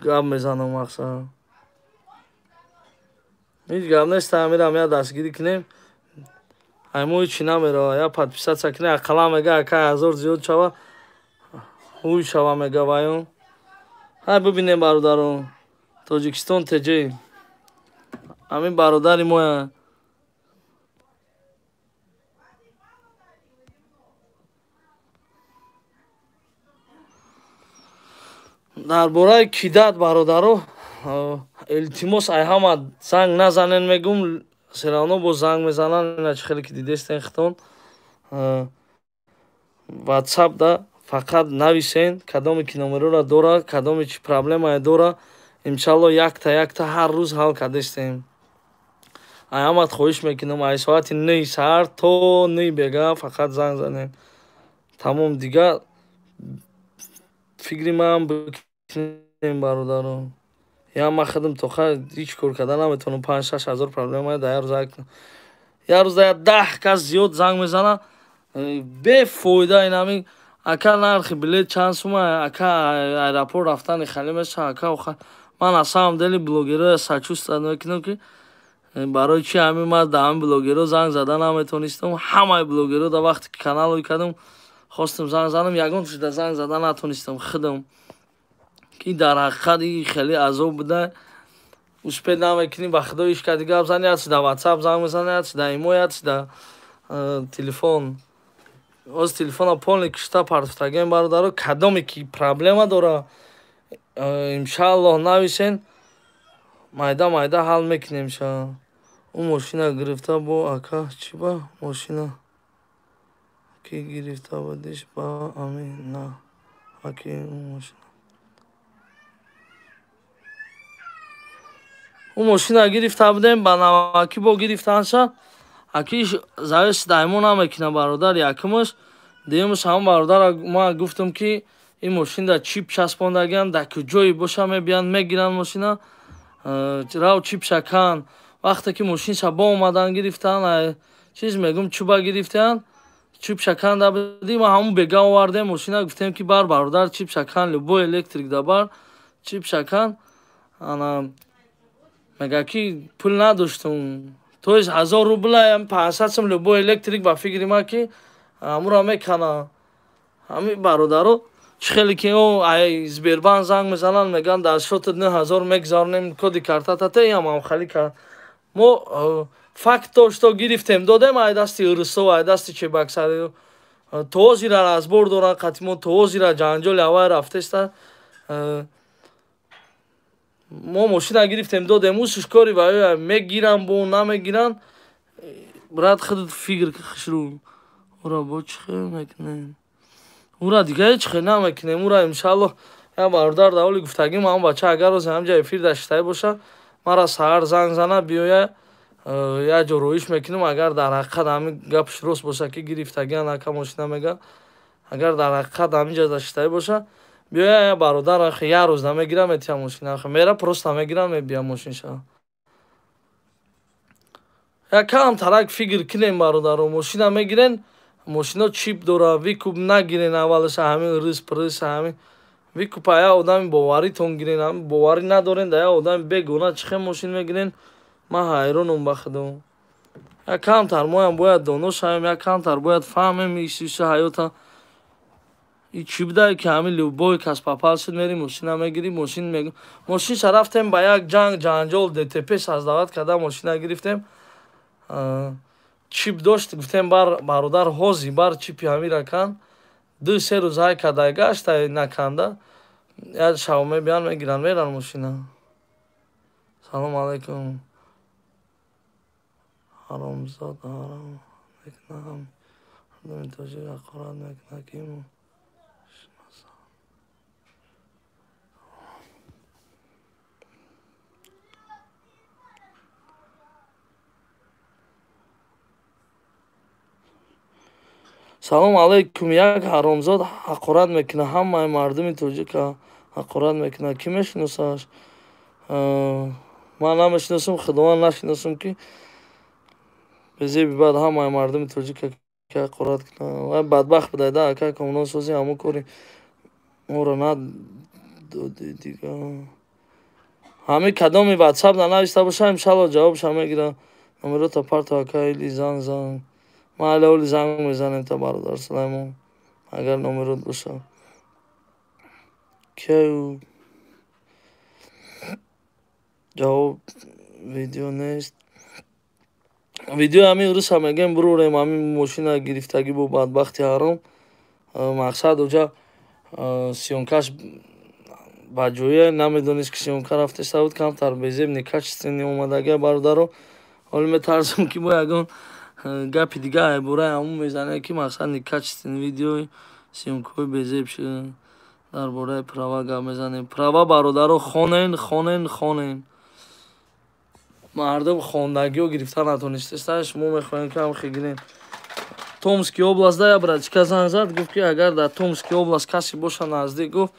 Speaker 1: гап мезанам, мақсад ҳеҷ гап нест. Ҳамирам як дастгирӣ кунем, аймо ҳичи намерава, як подписаться кунем ақаллан. Мега, ака, 1000 зиёд шава, ҳуй шава, мега вайон. Ҳай, бибинем, бародарон, Тоҷикистон ТЖ, ҳамин бародари моя. Дар бораи кидать, бародаро, илтимос, ай ҳама занг назанен мегум, всё равно боз занг мезананд. Ина чӣ хеле ки дидестен хитон, ватсап да фақат нависен. Кадоме ки номерора дора, кадоме чи проблемае дора, Иншалло якта якта ҳар рӯз ҳал кардастем. Ай ҳамат хоҳиш мекунам, ай соати 9 саҳар то 9 бега фақат занг занем. Тамом, дига фикри ман бикунем, бародарон. Я ман худам то ҳеҷ кор карда наметавонам, 5-6 ҳазор проблема дар як рӯз. Як рӯз дар 10 кас зиёд занг мезанад, бефоида. Ин ҳамин ака нархи билет чанд сума, ака аэропорт рафтани хеле мешавад, ака. Ман на самом деле блогерро сочувствовать мекунам, ки барои чи ҳамин ман дар ҳамин блогерро занг зада наметавонистам. Ҳамаи блогерро дар вақте ки канал кардам, хостам занг занам, ягон чизда занг зада натонистам худам, ки дар ҳақиқат ин хеле азоб буда. Успеть намекунӣ ба худо ҳеҷ кади гап зани, ҳаст дар ватсап занг мезани, ҳаст дар имо, ҳаст дар телефон. Ҳозир телефона полный кишта партофтагем, бародаро. Кадоме ки проблема дора, иншааллоҳ нависен, майда майда ҳал мекунем ша. Ӯ мошина гирифта бо ака, чӣ ба мошина ки гирифта будиш ба амин на аки ӯ мошина гирифта будем ба навакӣ бо гирифтанша. Аки завис даймо намекунад, бародар, якумаш. Дуюмаш, ҳамон бародар ман гуфтам, ки ин мошин дар чип часпондагиам, дар куҷое боша мебиянд мегиранд мошина, рав чип шакан. Вақте ки мошинша бо омадан гирифтан, чиз мегум, чуба гирифтан, чип шаканда будӣ. Ма ҳамон бега овардем мошина, гуфтем, ки бар бародар, чип шакан, любой электрик да бар чип шакан. Ана мега, ки пул надоштум, то есть 1000 рубла, 500 сум любой электрик ба фикри ма ки ҳамура мекана. Ҳами бародаро чӣ хеле ки ай Сбербанк занг мезананд, мегӯянд, дар счётат 9000 мегузаронем, коди картатате ям хали кард. Мо факт то что гирифтем, додем ай дасти урусо, ай дасти чебаксари. То ҳозира разбор доранд қати мо, то ҳозира ҷанҷоли ҳавай рафтеста. Мо мошина гирифтем, додем, усуш кори ва мегиранд бо намегиранд, брат, худат фикр хушрӯ. Ура бо чӣ хел мекунем? Ура дига ҳеҷ хел намекунем. Ура иншааллоҳ як бародар даволи гуфтагим, ҳамон бача агар розе ҳамҷа эфир даштаи боша, мара саҳар занг зана, биёя, як ҷо роиш мекунем. Агар дар ҳақиқат ҳамин гапш рост боша, ки гирифтагиан ака мошина мега, агар дар ҳақиқат ҳамин ҷо даштаи боша, биёя, як бародар як рӯз намегирам, метиҳам мошина, мера просто мегирам, мебиям мошинша. Як кам тарак фикр кунем, бародаро. Мошина мегирен, мошино чип дора, выкуп нагирен аввалаша, ҳамин рис прис ҳамин выкупа як одами боваритон гирен. Ҳамин боварӣ надорен да як одами бегона чӣ хел мошин мегирен, ман ҳайронам ба худо. Як камтар моям бояд доно шавем, як камтар бояд фаҳмем исиси ҳаёта. И чӣ будае, ки ҳамин любой кас попал шуд, мери мошина мегирӣ, мошин мег мошинша рафтем, ба як ҷанг ҷанҷол ДТП создавать карда мошина гирифтем. Чип дошт, гуфтем, бар бародар, ҳози бар чипи ҳамира кан. 2-3 рӯз ҳай кадай гашта, наканда, як шав мебиён, мегиранд, меран мошина. Салом алайкум. Ҳаромзод ҳаром мекунам, мардуми тоҷик ҳақорат мекунад, ки Салом алайкум. Як ҳаромзод ҳақорат мекунад, ҳамаи мардуми тоҷика ҳақорат мекунад. Кӣ мешиносаш? Ман намешиносам, худованд нашиносам, ки безеби баъд ҳамаи мардуми тоҷика ки ҳақорат кунад. Вай бадбахт будай да, ака комунон сози ҳамон кори моро надоди дига. Ҳамин кадоми ватсап нанависта боша, иншалло ҷавобша мегирам. Номерота парто, ака, или занг зан. Ман ҳали оли занг мезанем та бародар Сулаймон, агар номерот боша. Кею ҷавоб видео нест. Видео ҳамин рӯза мегӯем, бурорем ҳамин мошина гирифтагӣ бо бадбахти ҳаром. Мақсад оҷа съёмкаш ба ҷоя намедонист, ки съёмка рафтеста буд, камтар безеб, некачественный омадагия, бародаро. Ҳоло метарсам, ки бо ягон гапи дига айбораи ҳамон мезанем, ки мақсад некачественный видеои съёмкаҳои безеб шуда. Дар бораи права гап мезанем. Права бародаро хонен, хонен, хонен. Мардум хондагиҳо гирифта натонистеста, шумо мехоҳем ки ҳам гирем. Томский область да я братчика занг зад, гуфт ки агар дар Томский область касе боша наздик, гуфт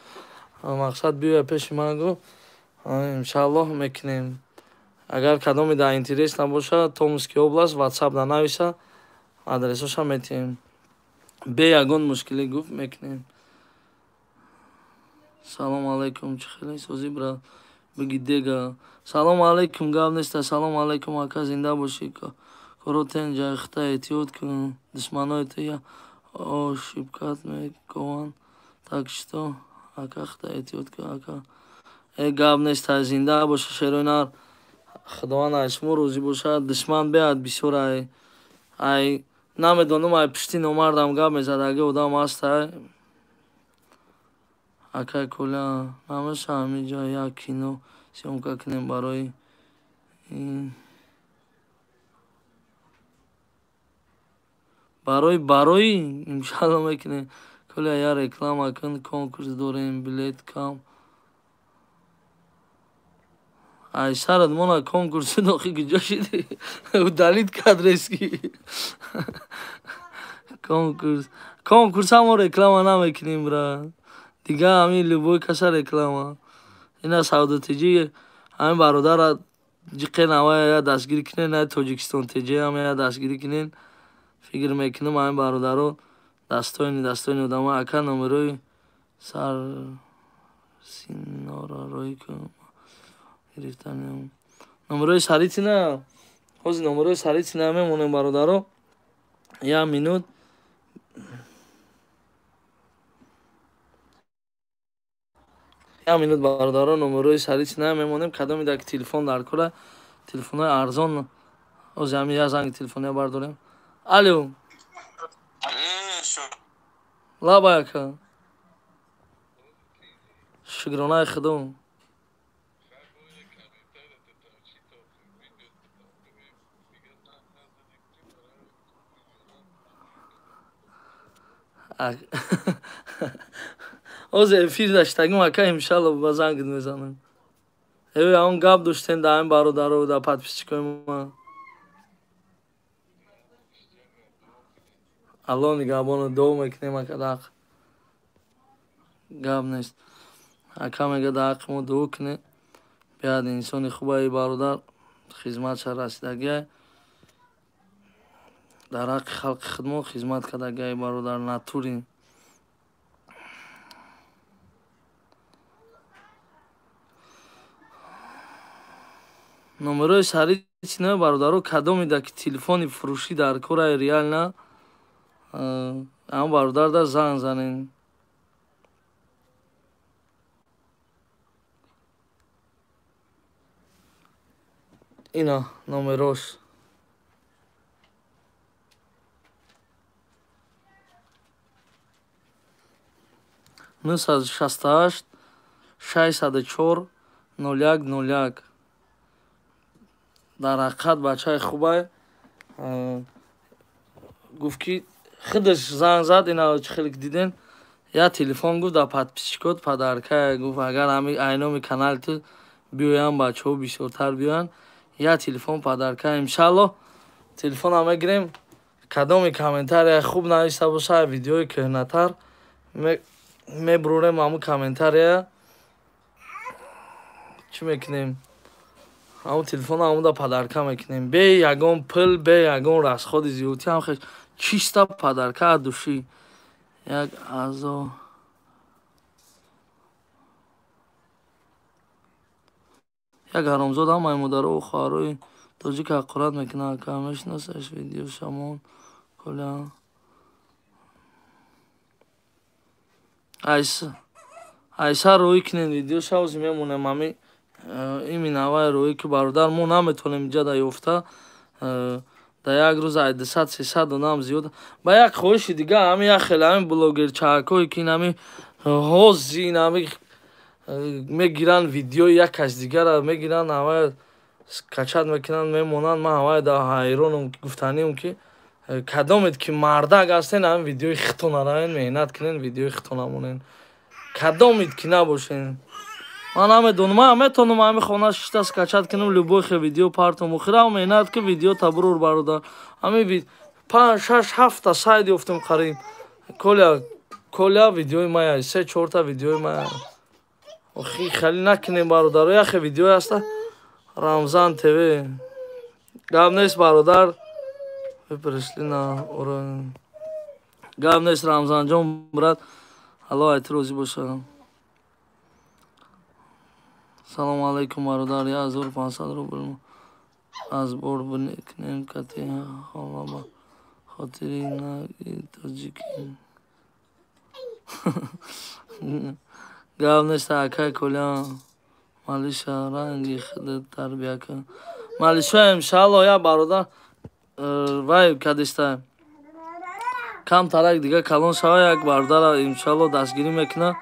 Speaker 1: мақсад биёя пеши ман, гуфт иншааллоҳ мекунем. Агар кадоме дар интерес набоша, Томский область WhatsApp да нависа, адресоша метиҳем. Бе ягон мушкилӣ гуфт мекунем. Салом алайкум, чӣ хеле созӣ брат? Биги дега. Салом алайкум, гап неста. Салом алайкум, ака, зинда бошӣ. Коротен ҷайхта эҳтиёт кун. Душманои ту я ошибкат мекованд. Так что ака хта эҳтиёт кун, ака. Э гап неста, зинда боша шерои нар. Худованд ай шумо розӣ бошад. Душман беҳад бисёр ай. Ай намедонам ай пишти номардам гап мезад, аги одам ҳаст ай. Акай Коля, намеша ҳаминҷа як кино съёмка кунем барои барои иншалло мекунем. Коля я реклама кун, конкурс дорем, билет кам. Ай сарат мона конкурси дохи куҷо шиди? Удалить кард резки. Конкурс. Конкурс ҳамо реклама намекунем, брат. Дига ҳамин любой каса реклама. Ина Савдо ТЖ ҳамин бародара ҷиқе навая я дастгирӣ кунен, на Тоҷикистон ТЖ ҳам я дастгирӣ кунен. Фикр мекунам ҳамин бародаро дастоини дастоини одамо. Ака номерои сар синора рӯй кун гирифтани номерои Саритина. Ҳозир номерои Саритина мемонем бародаро. Як минут. Як минут бародаро номерои Саритина мемонем. Кадоме дар телефон дар кора, телефонҳои арзон. Ҳозир ҳамин як занги телефония бардорем. Алло. Лабай ака. Шукронаи худо. Ҳозир эфир даштагим ака, иншалло ба зангит мезанам. Э он гап доштем дар ҳамин бародаро, дар подписчикои ман. Алло нигаҳбоно, дуо мекунем ака, дар ҳақ. Гап нест. Ака мега дар ҳаққи мо дуо кунед. Биёяд инсони хубаи бародар, хизматша расидагиай. Дар ҳаққи халқи худмо хизмат кардагиай бародар натури. Номерои Саритина бародаро кадоме да ки телефони фурӯшӣ дар кораи реально ҳамон бародар да занг занен. Ина номерош. 968 604 01 01. Дар ҳақиқат бачаи хубай. Гуфт ки худаш занг зад, ина чӣ хеле ки диден, я телефон гуфт дар подписчикот подарка, гуфт агар ҳами айноми канали ту биёянд бачаҳо бисёртар биёянд, я телефон подарка. Иншалло телефонам мегирем. Кадоми комментария хуб нависта боша, видеои кӯҳнатар мебурем ҳамун комментария. Чӣ мекунем? Ҳамун телефонро ҳамуда подарка мекунем. Бе ягон пул, бе ягон расходи зиёдтӣ, ҳам хеш чиста подарка аз душӣ. Як аъзо як ҳаромзод ҳамаи модарову хоҳарои тоҷик ҳақорат мекунад. Ака мешиносаш видео шамон Коля. Айса рӯй кунед видео шавзи мемонем ҳами ими навай рӯй ки бародар мо наметонем инҷа да ёфта дар як рӯз ай 200-300 одам зиёд. Ба як хоҳиши дига ҳами як хеле ҳамин блогерчаакое ки инами ҳози инами мегиранд видеои як кас дигара мегиранд, ҳавай качат мекунанд, мемонанд. Ман ҳавай дар ҳайронам, гуфтаниам ки кадомед ки мардак ҳастен, ҳамин видеои хитона равен меҳнат кунен, видеои хитона монен. Кадомид ки набошен. Ман намедонам, ман метавонам ҳами хона шишта скачать кунам, любой хе видео партом. Охира меҳнат ки видео табрур бародар. Ҳами 5, 6, 7 та сайт ёфтам қариб. Коля, Коля видеои мая, 3, 4 та видеои мая. Охи хали накунем бародаро, яхе видеои ҳаста. Рамзан ТВ. Гап нест бародар. Вы пришли на уровень. Гап нест Рамзанҷон брат. Аллоҳ айти розӣ бошад. Салому алайкум бародар, 1500 рубл аз бор бикунем кати хола ба хотири наги тоҷикӣ. Гап нест акай Коля. Малиша ранги худат тарбия кун. Малиша иншаалло я бародар вай кадиста. Кам тарак дига калон шава як бародара иншаалло дастгирӣ мекуна.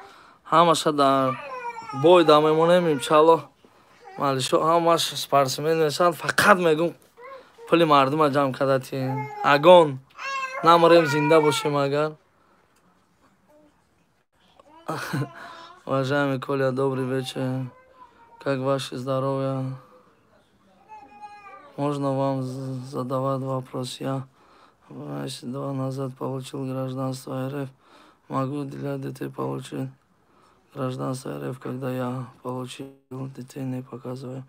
Speaker 1: Ҳамаша дар бой да мемонем иншаалло. Малишо ҳамаш спортсмен мешаванд. Фақат мегум пули мардума ҷамъ карда тием. Агон намарем зинда бошем агар. Уважаемый Коля, добрый вечер. Как ваше здоровье? Можно вам задавать вопрос? Я месяц-два назад получил гражданство РФ. Могу для детей получить гражданство РФ, когда я получил детей, не показываю.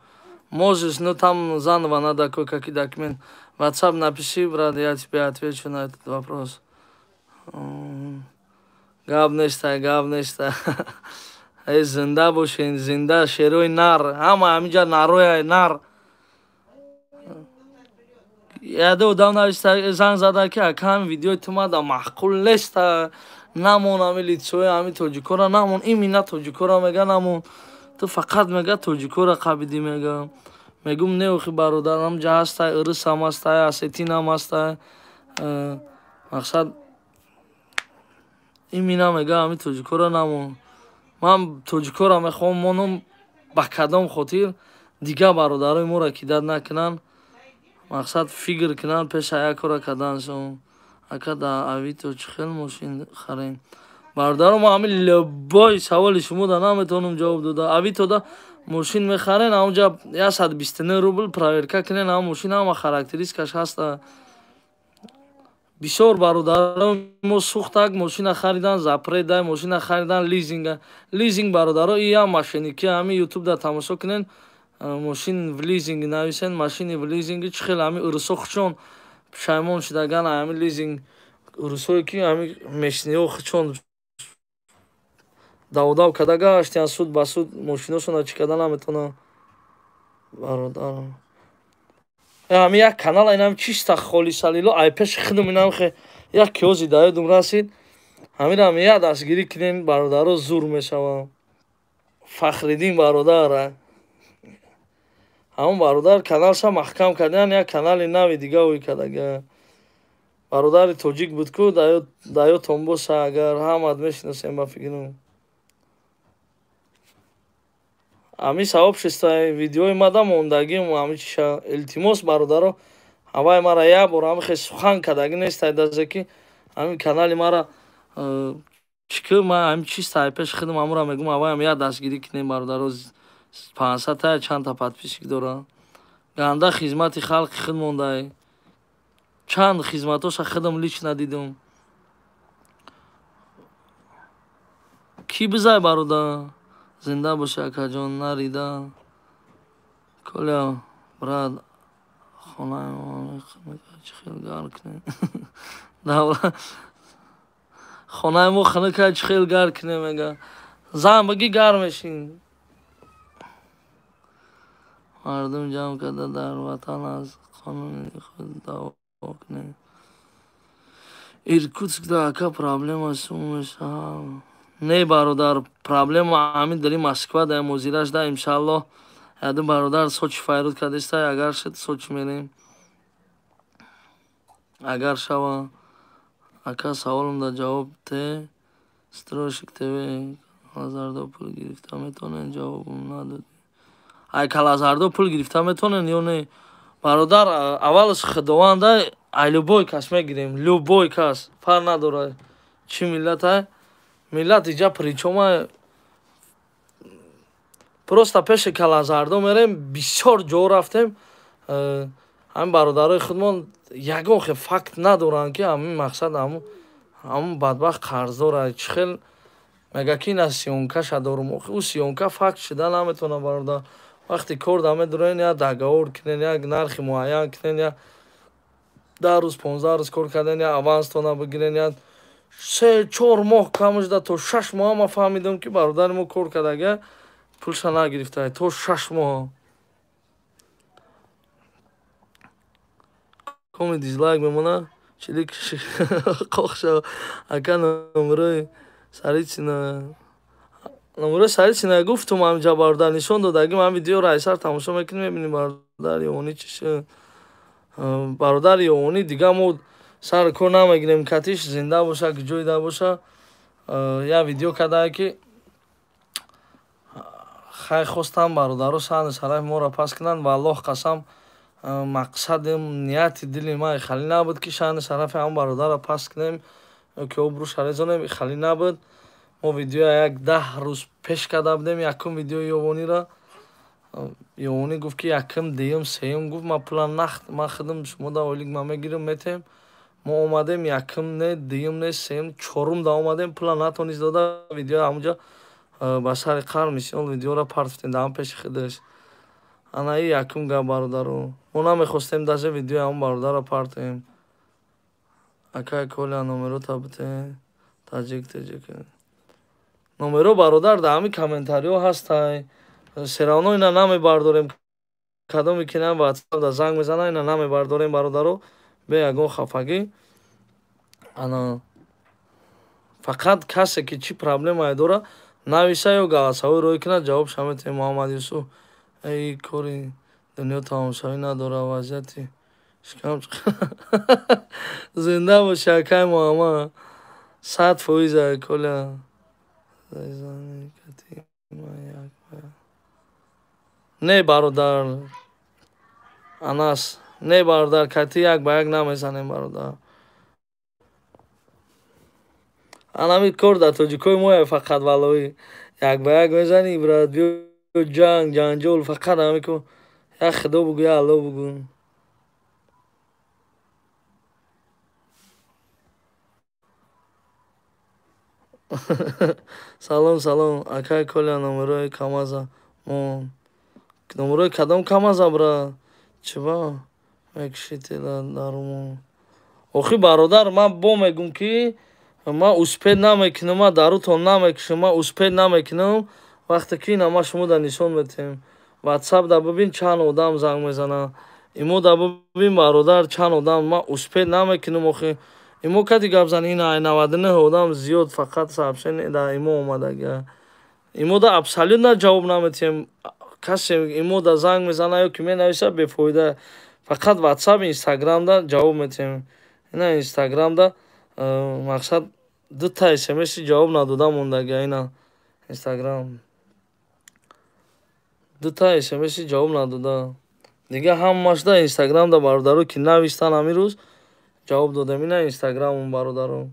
Speaker 1: Можешь, но там заново надо кое-какие документы. В WhatsApp напиши, брат, я тебе отвечу на этот вопрос. Гап неста, гап неста. Эй, зинда бошен, зинда, шерои нар. Ҳама ҳаминҷа нароя нар. Яде одам нависта, занг зада ки ака ҳами видеои ту мада маъқул неста. Намон ҳами лицои ҳами тоҷикора намон, имина тоҷикора мега намон. Ту фақат мега тоҷикора қабидӣ мега. Мегум не охи бародар, ҳамҷа ҳастай, урусам ҳастай, осетинам ҳастай. Мақсад имина мега ҳами тоҷикора намон. Ман тоҷикора мехоҳам монам ба кадом хотир дига бародарои моро кидат накунанд. Мақсад фикр кунанд пеша як кора карданшон. Ака дар Авито чӣ хел мошин харем? Бародаро, ман ҳамин любой саволи шумо да наметавонам ҷавоб дода. Авито да мошин мехарен, ҳамонҷа 129 рубл проверка кунен, ҳам мошин ҳама характеристикаш ҳаста. Бисёр бародаро мо сӯхтак мошина харидан, запредай мошина харидан, лизинга. Лизинг бародаро иам мошенники, ҳамин ютуб да тамошо кунен, мошин в лизинг нависен, машини в лизинг чӣ хел ҳамин урусо хучон пушаймон шудаган, ҳамин лизинг урусое ки ҳамин мешниҳо хучон даводав карда гаштиян суд ба суд мошиношона чӣ карда наметавонанд. Бародар, ҳамин як канал инам чиста холисалило ай пеши худам инам хе як киёзи даёдум расид. Ҳаминам як дастгирӣ кунем бародаро, зур мешавам. Фахриддин бародар, ҳамон бародар каналша маҳкам кардан, як канали нави дига ӯй кардага. Бародари тоҷик буд ку, даётон боша, агар ҳамат мешиносем ба фикрам. Ҳамин сообществои видеои мада мондагим ҳамин чиша. Илтимос бародаро, ҳавай мара як бор ҳамин хел сухан кардагӣ нестай дазе ки ҳамин канали мара чӣ ки ман ҳамин чиста ай пеши худам ҳамура мегум, ҳаваям як дастгирӣ кунем бародаро. 500 та чандта подписчик дорам. Ганда хизмати халқи худ мондай. Чанд хизматоша худам лично дидум. Кӣ бизай бародар? Зинда боши акаҷон, нарида. Коля, брат, хонаи мо чӣ хел гар кунем? Хонаи мо хунука чӣ хел гар кунем мега. Зан бигӣ гар мешин. Мардум ҷамъ карда дар ватан аз қонуни худ даъво кунем. Иркутск да ака проблема сум мешавад. Не бародар, проблема ҳамин дари Москва да мозираш да иншаалло. Яду бародар Сочи файруд кардеста, агар шуд Сочи мерем. Агар шава. Ака саволам да ҷавоб те. Стройщик ТВ Калазардо пул гирифта метавонен, ҷавобам надодӣ. Ай Калазардо пул гирифта метавонен ё не? Бародар, аввалаш худованда ай любой кас мегирем, любой кас, фарқ надорад чӣ миллатай. Миллат иҷа причома просто пеши калазардо мерем, бисёр ҷо рафтем. Ҳамин бародарои худмон ягон хел факт надоранд, ки ҳамин мақсад ҳамун бадбахт қарздора. Чӣ хел мега, ки ина съёмкаша дорум. Охи ӯ съёмка факт шида наметавонад, бародар. Вақте кор да медуроен, як договор кунен, як нархи муайян кунен, як 10 рӯз, 15 рӯз кор карден, як аванстона бигирен, як 3-4 моҳ кам шуда, то 6 моҳ ма фаҳмидам, ки бародари мо кор кардага, пулша нагирифта, то 6 моҳ. Коми дизлайк мемона, чилик қоқ шава. Ака, номерои Сарицина, номерои Сарицина гуфтум, ҳаминҷа бародар нишон додагим, ҳам видеоро айсар тамошо мекунем, мебинем бародар Ёвонӣ чӣ шуд. Бародари Ёвонӣ дига мо сари кор намегирем, катиш зинда боша, ҷойда боша. Як видео кардае, ки хай хостам бародаро саҳни сарафи моро пас кунанд. Ва Аллоҳ қасам, мақсадим, нияти дили ман хали набуд, ки шаъни шарафи ҳамон бародарро пас кунем ки обрӯша резонем, хали набуд. Мо видеоя як 10 рӯз пеш карда будем, якум видеои Ёвониро. Ёвонӣ гуфт, ки якум, дуюм, сеюм гуфт, ман пулам нахт, ман худам шумо да ойлик ман мегирам, метем. Мо омадем, якум не, дуюм не, сеюм, чорум да омадем, пула натонист дода. Видео ҳамунҷа ба сари қар мисол видеоро партофтем даҳам пеши худаш. Ана и якум гап, бародаро, мо намехостем даже видеои ҳамон бародарро партоем. Акай Коля, номерота бите. Таҷик таҷик номеро, бародар, дар ҳамин комментариҳо ҳастай. Всё равно ина намебардорем, кадоме ки на ватсап да занг мезана, ина намебардорем, бародаро, бе ягон хафагӣ. Ана фақат касе ки чӣ проблемае дора, нависа ё голосовой рӯй кунад, ҷавобша метиҳем. Муҳаммад Юсуф, эй кори дунё тамомшавӣ надора, вазъияти шикам. Зинда боши, акай Муҳаммад, 100%. Коля, не, бародар Анас, не, бародар, кати як ба як намезанем, бародар. Анами кор дар тоҷикои моя фақат валлоҳӣ як ба як мезанӣ, брат, биё ҷанг ҷанҷол, фақат ҳами ко як худо бугӯ, як Алло бугӯ. Салом, салом, акай Коля, номерои камаза мон. Номерои кадом камаза, бра? Чиба мекушитела дарумон? Охи, бародар, ман бо мегум, ки ман успеть намекунам, ман дарутон намекушам, ман успеть намекунам. Вақте ки ина ма шумо да нишон метиҳем, ватсап да бибин, чанд одам занг мезанад, имо да бибин, бародар, чанд одам. Ман успеть намекунам, охи имо кади гап зани, ина 99 одам зиёд фақат сообщение да имо омадага. Имо да абсолютно ҷавоб наметиҳем. Касе имо да занг мезана ё ки менависа, бефоида. Фақат ватсап, инстаграмда ҷавоб метиҳем. Ина инстаграмда мақсад дута смси ҷавоб надода мондага. Ина инстаграм дута смси ҷавоб надода, дига ҳамашда инстаграмда бародаро, ки навистан, ҳамин рӯз ҷавоб додем. Ина инстаграмон, бародаро,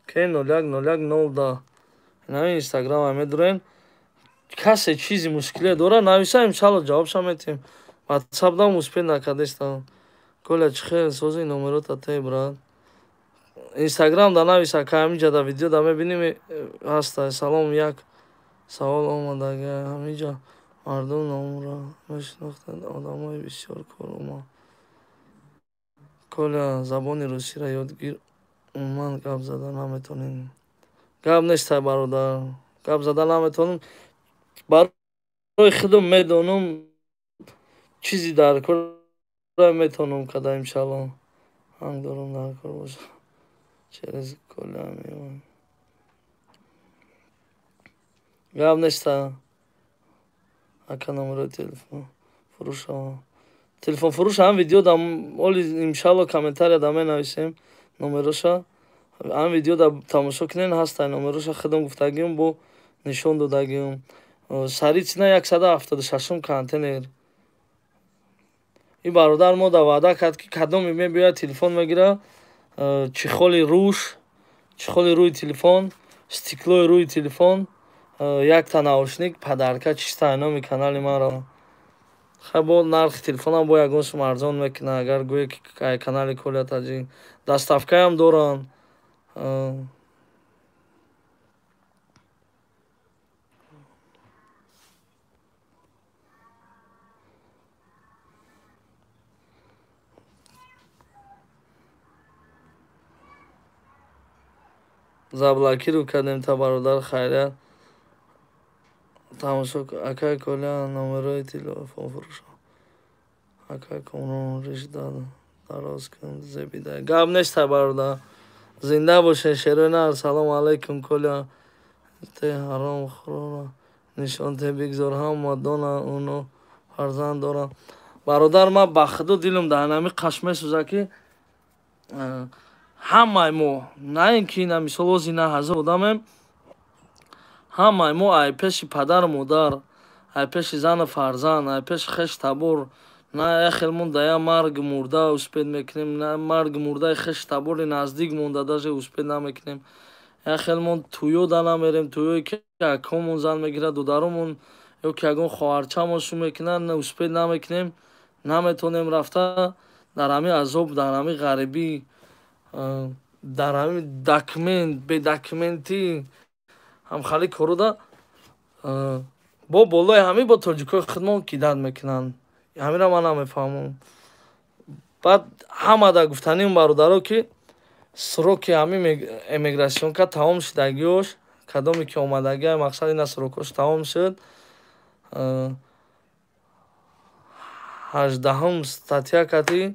Speaker 1: ке 01 01 0 10, ина инстаграма медурен. Касе чизи мушкиле дора, нависа, иншалло ҷавобша метиҳем. Ватсапдам успеть накардестам. Коля, чӣ хел сози номерота те, брат? Инстаграм да нависа, ка ҳаминҷа да видео да мебинем, ҳаста. Салом, як савол омадага. Ҳаминҷа мардум номро мешинохтанд, одамои бисёр кор омад. Коля, забони русиро ёд гир, умуман гап зада наметонем. Гап нестай, бародар, гап зада наметонам, барои худам медонам, чизи дар кор метавонам када, иншалло. Ҳанг дорам, дар кор боша, через Коля меоям. Гап неста, ака. Номерои телефон фурӯша, телефон фурӯш, ҳам видео да оли, иншалло, комментария да менависем номероша. Ҳам видео да тамошо кунен, ҳастай номероша, худам гуфтагиам, бо нишон додагиам. Сарицина, 176-ум контейнер. Ин бародар мо да ваъда кард, ки кадоме мебиёяд, телефон мегира, чехоли руш. Чехоли рӯи телефон, стеклои рӯи телефон, якта наушник, подарка чиста номи канали маро. Хай бо нархи телефонам бо ягон сум арзон мекунад, агар гӯе ки канали Коля Таҷик. Доставкаам доранд. Заблокиру кардем та бародар хайрият. Тамошо акай Коля номерои телефонфурӯшо. Акай Комрон риш дароз кун зебида. Гап нест бародар. Зинда бошед шерои нар. Салом алайкум Коля. Те ҳаром хӯрора нишон те бигзор ҳама дона уно фарзанд доранд. Бародар ман ба худо дилам дар ҳамин қаш месӯзад ки ҳамаи мо, на ин ки на мисол ози на ҳазор одамем, ҳамаи мо ай пеши падару модар, ай пеши зану фарзанд, ай пеши хеш табор, на яхелмон да я марг мурда успед мекунем, на марг мурдаи хеш табори наздик монда даже успед намекунем. Яхелмон туё да намерем, туёе ки акомон зан мегирад, додаромон ё ки ягон хоҳарчамон шу мекунанд, успед намекунем, наметонем рафта дар ҳамин азоб, дар ҳамин ғарибӣ, дар ҳамин документ, бедокументӣ ҳамхали коруда бо болои ҳамин бо тоҷикои худмон кидат мекунанд. Ҳаминро ман намефаҳмам. Баъд ҳамада гуфтаним бародаро ки сроки ҳамин эмиграсионка тамом шудагиёш, кадоме ки омадагиа, мақсад ина срокош тамом шуд. 18 статья кати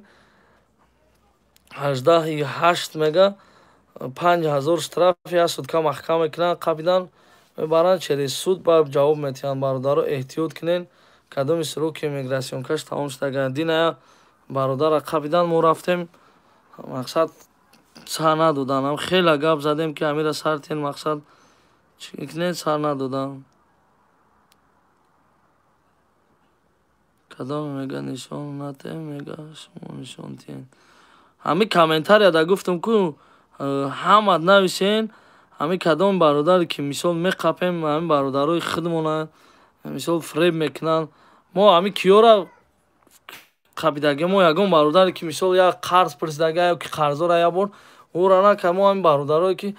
Speaker 1: 18 мега 5000 штраф я сутка маҳкам мекунанд, қабидан мебаранд через суд, баъд ҷавоб метиҳанд. Бародаро эҳтиёт кунед, кадоми сроки эмиграсионкаш тамом шудага. Диная бародара қабидан мо рафтем, мақсад сар надодан. Ам хеле гап задем ки амира сар тен, мақсад чӣ кунед, сар надодан. Кадоме мега нишон натем, мега шумо нишон тиҳед. Ҳамин комментарияда гуфтам ку ҳамат нависен, ҳамин кадом бародаре ки мисол меқапем, ҳамин бародарои худмона мисол фреб мекунанд. Мо ҳамин киёра қабидаги, мо ягон бародаре ки мисол як қарз пурсидага ё ки қарздора як бор ӯра нака, мо ҳамин бародарое ки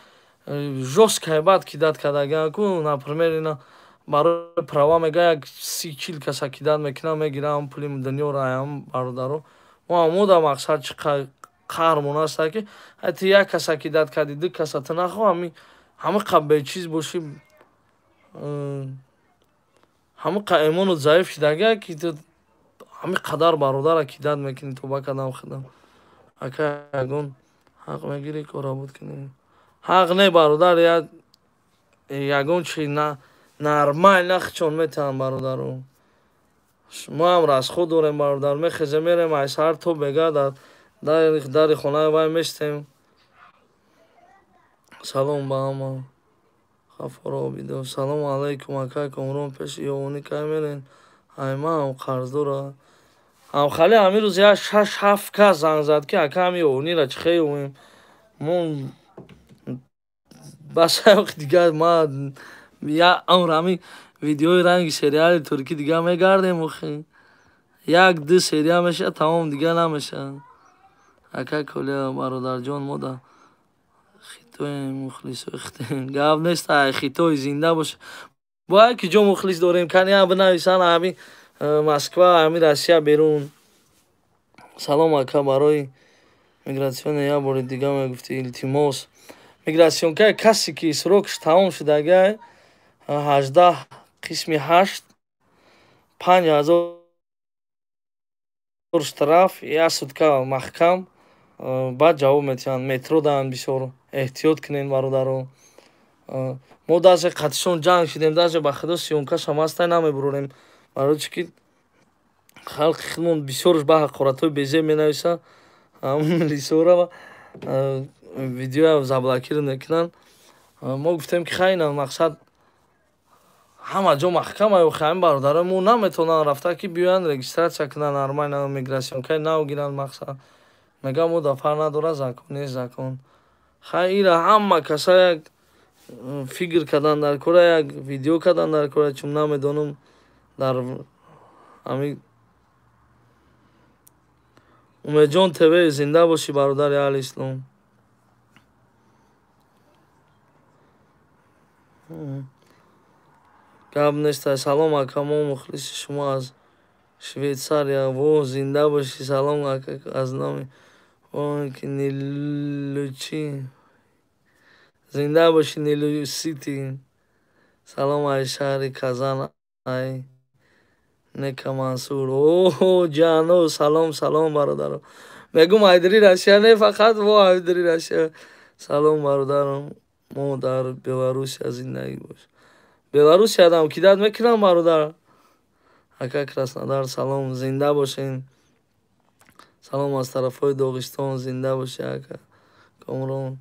Speaker 1: жёстко бад кидат кардагиан ку, например ина барои права мега як 30-40 каса кидат мекунанд, мегиранд пули дунёро ҳамин бародаро. Мо ҳамода мақсад чӣ қаҳрмон аста ки ҳатто як каса кидат кардӣ, ду каса ту нахоҳ, ҳамин қа бечиз бошӣ, ҳамин қа эмону заиф шудага ки ту ҳамин қадар бародара кидат мекунӣ. Тоба кардам худам. Ака ягон ҳақ мегирӣ кора буд кунӣ? Ҳақ не бародар, ягон чи нормал нахчон метаҳанд бародаро. Мо ҳам расход дорем бародар, мехезем мерем ай саҳар то бега дар дари хонаи вай местем. Салом ба ҳама. Ғаффор Обидов. Салому алайкум акай Комрон, пеши ёвонӣ кай мерен? Ай ман ҳам қарздора. Ҳамхали ҳамин рӯз як 6-7 кас занг зад ки ака ҳамин ёвонира чӣ хел ёвем? Мо бас дигар ма я амр ҳамин видеои ранги сериали туркӣ дигар мегардем охи. 1-2 серия мешавад, тамом дигар намешавад. Ака Коля бародарҷон, мо да хитоем, мухлисои хитоем. Гап нест, ай хитой зинда боша. Бояд ки ҷо мухлис дорем, кани ҳам бинависанд ҳамин Москва, ҳамин Россия берун. Салом ака, барои мигратсионе як бори дига мегуфтӣ илтимос. Мигратсионкаи касе ки срокш тамом шудагай 18 қисми 8 5000 штраф, як сутка маҳкам, баъд ҷавоб метиҳанд. Метро даҳанд, бисёр эҳтиёт кунед бародаро. Мо даже қатишон ҷанг шидем, даже ба худо сиёнкашам ҳастай намебурорем. Барои чӣ ки халқи худмон бисёрш ба ҳақоратҳои безеб менависанд, ҳамин милисора видеоя заблокир мекунанд. Мо гуфтем ки хай ина мақсад ҳама ҷо маҳкам ай, охи ҳамин бародарои мо наметавонанд рафта ки биёянд регистратсия кунанд, нормально мигратсионкаи нав гиранд мақсад. Мегӯям мо дафар надорад, закон нест, закон. Хай, ира ҳама каса як фикр кардан дар кора, як видео кардан дар кора, чун намедонам дар ҳами. Умедҷон ТВ, зинда бошӣ, бародари аҳли ислом. Гап нест. Салом, ака, мо мухлиси шумо аз Швейтсария. Во, зинда бошӣ. Салом, ака, аз номи Нилучи. Зинда бошӣ, Нилу Сити. Салом ай шаҳри Казан, ай Нека Мансур. О, ҷано, салом, салом, бародаро. Мегум, айдри Россия не, фақат во айдри Россия. Салом, бародарам, мо дар Беларусия зиндагӣ бош. Беларусиядам кидат мекунам, бародар. Ака, Краснодар, салом, зинда бошен. Салом аз тарафҳои Доғистон, зинда бошӣ, ака Комрон.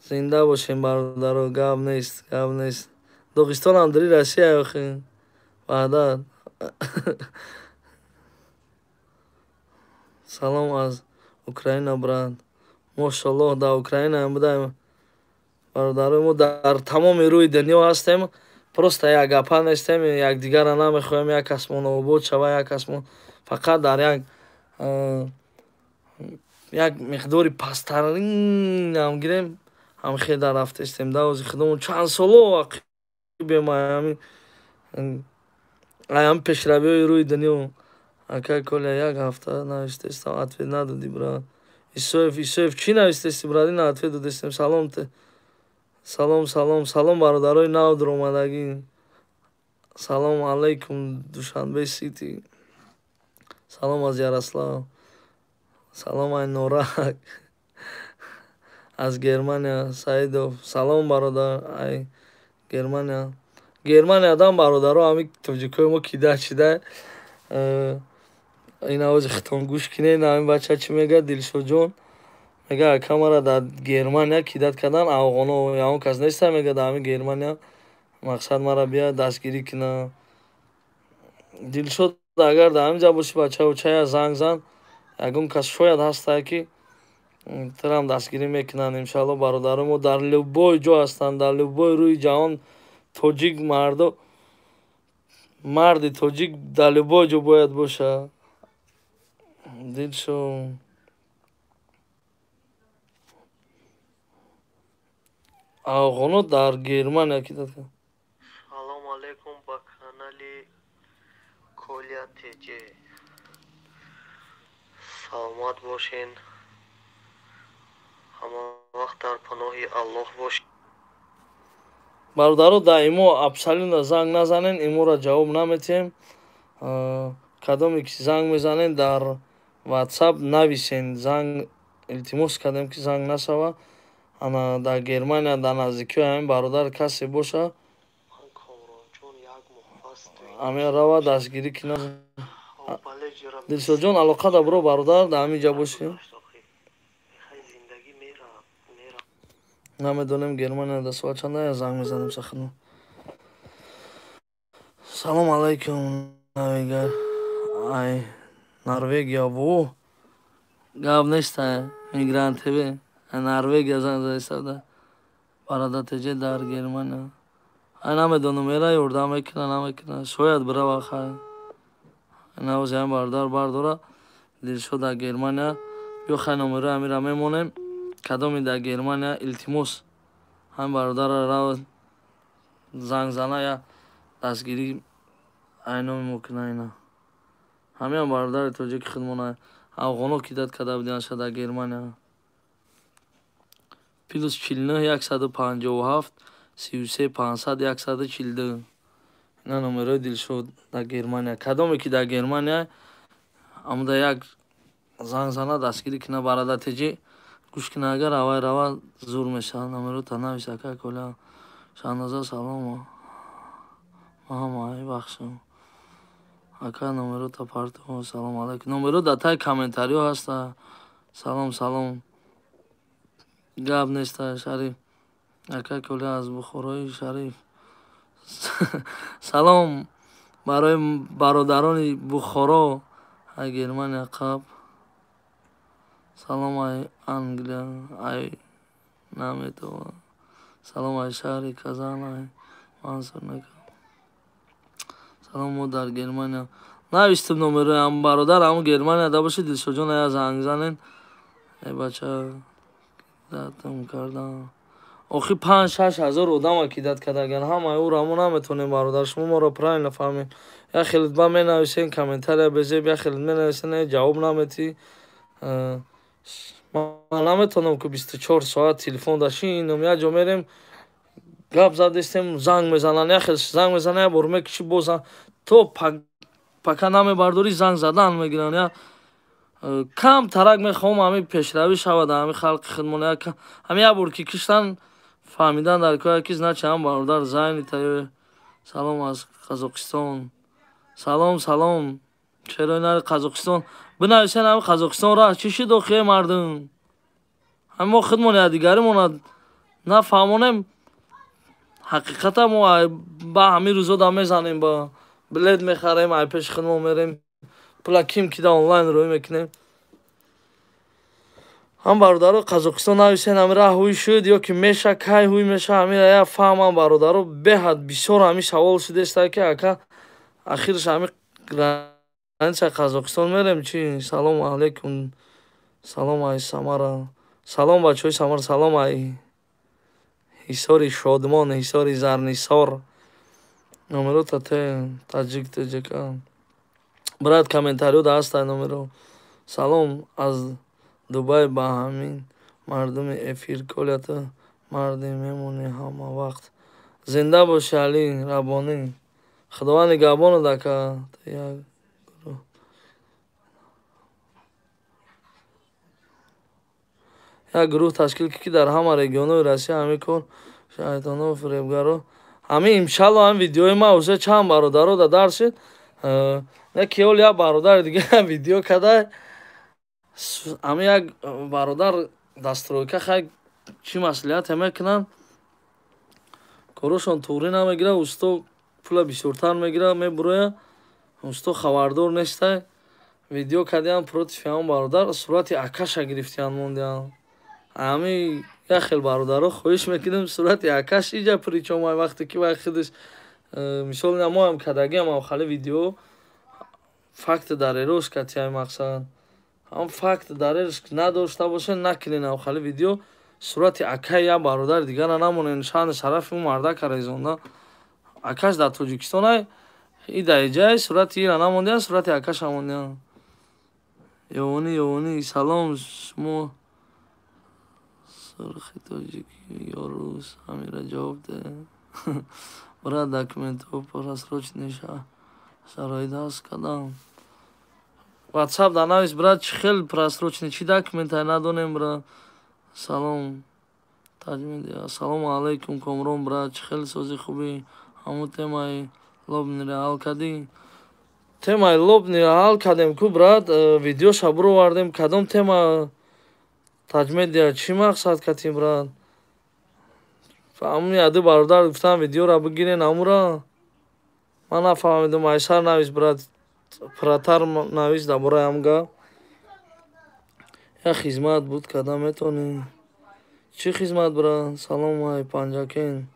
Speaker 1: Зинда бошем, бародаро, гап нест, гап нест. Доғистонам дари Россия охи. Ваҳдат. Салом аз Украина, брат. Мошаллоҳ, дар Украинаам будаем. Бародарои мо дар тамоми рӯи дунё ҳастем. Просто як гапа нестем, якдигарро намехоҳем, як касмон обод шава, як касмон фақат дар як миқдори пасттаринам гирем, ҳам хел дар рафтестем. Давози худомон чанд соло ақибем ҳами пешравиҳои рӯи дунё. Ака Коля, як ҳафта навиштестам, ответ надодӣ, брат. Исоев, Исоев, чӣ навиштести, брат? Ина ответ додестем. Салом, салом, салом, салом, бародарои нав дуромадагӣ. Салом алайкум, Душанбе Сити. Салом аз Ярослав. Салом ай Норак. Аз Германия Саидов. Салом, бародар, ай Германия. Германиядам бародаро ҳами тоҷикои мо кида чида. Ин овози хитон гӯш кинед, ҳамин бача чӣ мегӯяд, Дилшодҷон. Мега, ака, мара дар Германия кидат кардан афғоно, ягон кас неста, мега, дар ҳамин Германия, мақсад мара бия дастгирӣ кина. Дилшод, агар дар ҳамин ҷа бошӣ, бача, чая занг зан, ягон кас шояд ҳастае, ки турам дастгирӣ мекунанд. Иншалло, бародарои мо дар любой ҷо ҳастанд, дар любой рӯи ҷаҳон тоҷик мардо, марди тоҷик дар любой ҷо бояд бошад. Дилшод, афғоно дар Германия кидат кард.
Speaker 3: Салом алейкум ба канали Коля ТЖ. Саломат бошен. Ҳама вақт дар паноҳи Аллоҳ бошед.
Speaker 1: Бародаро, дар имо абсолютно занг назанен, иморо ҷавоб наметиҳем. Кадоме ки занг мезанен, дар WhatsApp нависен. Занг илтимос кардем, ки занг нашава. Ана дар Германия, дар наздикиҳои ҳамин бародар касе боша, ҳамин рава дастгирӣ кина. Дилшодҷон, алоқа да биро, бародар, дар ҳамин ҷа бошӣ. Намедонем, Германия дар соат чанда я занг мезанем сахно. Салом алайкум, навигар ай Норвегия. Во, гап неста, Мигрант ТВ Норвегия занг заистада. Бародар ТЖ дар Германия. Ай, намедонам, эра ёрдам мекуна, намекуна. Шояд бирава, хай. Навози ҳамин бародар бардора. Дилшод дар Германия. Биё, хай, номерои ҳамира мемонем. Кадоми дар Германия, илтимос, ҳамин бародарро рава занг зана, я дастгирӣ айноми мо куна. Ина ҳамиам бародари тоҷики худмона афғоно кидат карда будианша дар Германия. +49 157 33 500 142, ина номерои Дилшод дар Германия. Кадоме ки дар Германия, амуда як занг зана, дастгирӣ куна. Бародар ТЖ гӯш куна, агар авай рава, зур мешавад. Номерота навис, ака Коля. Шаҳноза, салом, маҳама бахшам. Ака, номерота партов. Салом алайкум. Номеро дар таи комментариҳо ҳаста. Салом, салом, гап неста. Шариф, ака Коля, аз Бухорои Шариф. Салом барои бародарони Бухоро. Ай Германия қаб. Салом ай Англия, ай Наметавонам. Салом аз шаҳри Казан, Мансур накам. Салом, мо дар Германия. Навистем номероям, бародар, ҳамун Германия да бошед, Дилшодҷон, я занг занен. Э бача, датам кардам. Охи 5-6 ҳазор одама кидат кардаган. Ҳамаи ӯро мо наметонем, бародар. Шумо моро правильно фаҳмед. Я хеле ба менависен комментария безеб, я хеле менависен, ҷавоб наметӣ. Ман наметонам ку 24 соат телефон дашинам, як ҷо мерем, гап задестем, занг мезананд, як хел занг мезананд, як бор мекиши, боз то пока намебардорӣ, занг задан мегиранд. Я кам тарак мехоҳам ҳамин пешравӣ шавад ҳамин халқи худмон. Ҳамин як бор ки киштан, фаҳмидан дар кор ки значит ҳам бародар занята. Салом аз Қазоқистон. Салом, салом. Чаро инари Қазоқистон? Бинависен, ҳамин Қазоқистон ра чӣ шуд охи, мардум? Ҳамин мо худмон якдигаримона нафаҳмонем. Ҳақиқата мо ба ҳамин рӯзо да мезанем, ба билет мехарем, ай пеши худмон мерем, пула ким кида онлайн рӯй мекунем. Ҳам бародаро, Қазоқистон нависен, ҳамин раҳ ҳуй шуд ё ки меша, кай ҳуй меша, ҳамин я фаҳмам, бародаро. Беҳад бисёр ҳамин савол шудеста ки ака, ахирш ҳамин граница Қазоқистон мерем чи? Салому алайкум. Салом ай Самара. Салом, бачаҳои Самара, салом ай Ҳисори Шодмон, Ҳисори Зарнисор. Номерота те таҷик тҷк. Брат, комментариё да ҳастай номеро. Салом аз Дубай ба ҳамин мардуми эфир. Колята марде мемонӣ ҳама вақт. Зинда бошӣ, Али Раббонӣ. Худованд нигаҳбонат, ака. Як гурӯҳ ташкил кӣ, ки дар ҳама регионҳои Россия ҳамин кор шайтоно фиребгаро. Ҳамин иншалло ҳамин видеои ма усе чанд бародаро да дарс шид. Не ки ҳол як бародари дига видео кадай. Ҳамин як бародар дастройка, хай, чӣ маслиҳате мекунанд? Корошон туғрӣ намегирад, усто пула бисёртар мегирад, мебурояд. Усто хабардор нестай. Видео кардиам против ҳамон бародар, сурати акаша гирифтиян, мондиям. Ҳамин як хел бародаро хоҳиш мекунем, сурати акаш иҷа причём ай вақте ки вай худаш, мисол, ина моам кардагиам авхали видео, факт дар эрош катиай мақсад. Ҳам факт дар эрош надошта бошед, накунен авхали видео, сурати акаи як бародари дигара намонен, шаъни шарафи ӯ мардака резонда. Акаш дар Тоҷикистон ай, и дар иҷай сурати ира намондиям, сурати акаша мондиям. Ёвонӣ, ёвонӣ, салом, шумо сурхи тоҷикӣ ё рус, ҳамира ҷавоб деҳ. Брат, документҳо просроченный шароит ҳаст кадам? WhatsApp да навис, брат, чӣ хел просроченный, чӣ документай надонем, брат. Салом, Таҷмедия. Салому алайкум, Комрон, брат, чӣ хел сози хубӣ? Ҳамун темаи Лобнира ҳал кардӣ? Темаи Лобнира ҳал кардем ку, брат, видеоша буровардем. Кадом тема, Таҷмедия, чӣ мақсад катим, брат? Ҳамун яду бародар гуфтам видеора бигирен, ҳамура? Ман нафаҳмидам, айсар навис, брат, пратар навис дар бораи ҳамун гап. Як хизмат буд, карда метавонӣ? Чӣ хизмат, брат? Салом ай Панҷакент.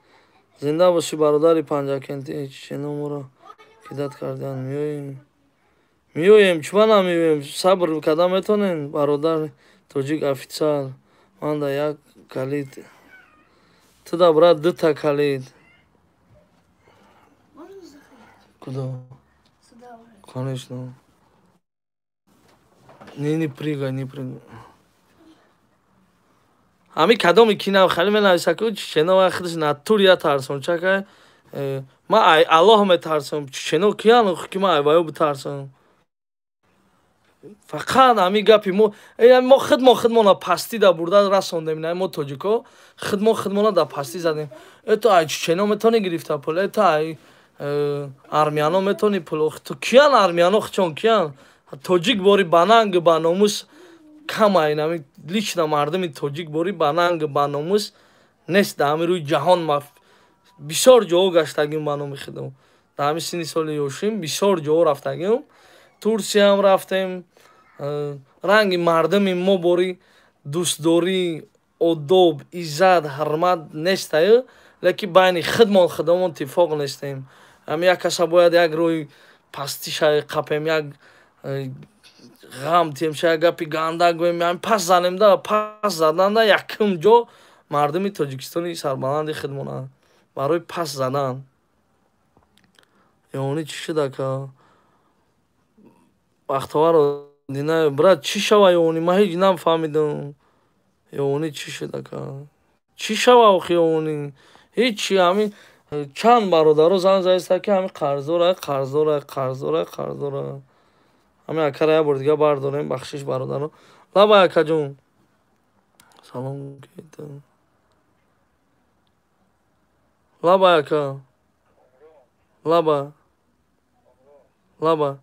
Speaker 1: Зинда бошӣ, бародари Панҷакентӣ. Чечено моро кидат кардианд. Меоем. Меоем, чӯба намеоем? Сабр карда метавонем, бародар тоҷик офитсар. Ман да як калид. Ту да, брат, дута калид.
Speaker 4: Можно заходить?
Speaker 1: Куда?
Speaker 4: Сюда уже.
Speaker 1: Конечно. Не, не прыгай, не прыгай. Ҳамин кадоми ки хали менависа ку чечено вай худаш натур я тарсончакай. Ман ай Аллоҳ метарсам. Чечено киян ки ман ай ваё битарсам? Фақат ҳамин гапи мо, мо худмо худмона пастӣ да бурда расондем, ина мо тоҷико худмо худмона да пастӣ задем. Это ай чечено метавонӣ гирифта пул, это ай армяно метавонӣ пул. Ту киян армяно хчон киян? Тоҷик бори ба нанг ба номус кама, инами лично мардуми тоҷик бори ба нанг ба номус нест дар ҳамин рӯи ҷаҳон. Ма бисёр ҷоҳо гаштагим ба номи худам. Дар ҳамин синни соли ёшим бисёр ҷоҳо рафтагим. Турсиям рафтем. Ранги мардуми мо бори дӯстдорӣ, одоб, иззат, ҳурмат нестаю, лекин байни худмон худомон иттифоқ нестем. Ҳами як каса бояд як рӯи пастиша қапем, як ғам тием, як гапи ганда гӯем, ҳами пас занем да, пас заданда якум ҷо мардуми Тоҷикистони сарбаланди худмонанд барои пас задан. Ёни чӣ шуд, ака? Бахтовар дина, брат, чӣ шава ёни? Ман ҳеҷ нафаҳмидам. Ёни чӣ шуд, ака? Чӣ шава охи ёни? Ҳечи, ҳамин чанд бародаро занг задаиста, ки ҳамин қарздора, қарздора, қарздора, қарздора. Ҳамин акара як бор дига бардорем, бахшиш, бародаро. Лабай, акаҷон. Салом. Лабай, ака. Лаба. Лаба.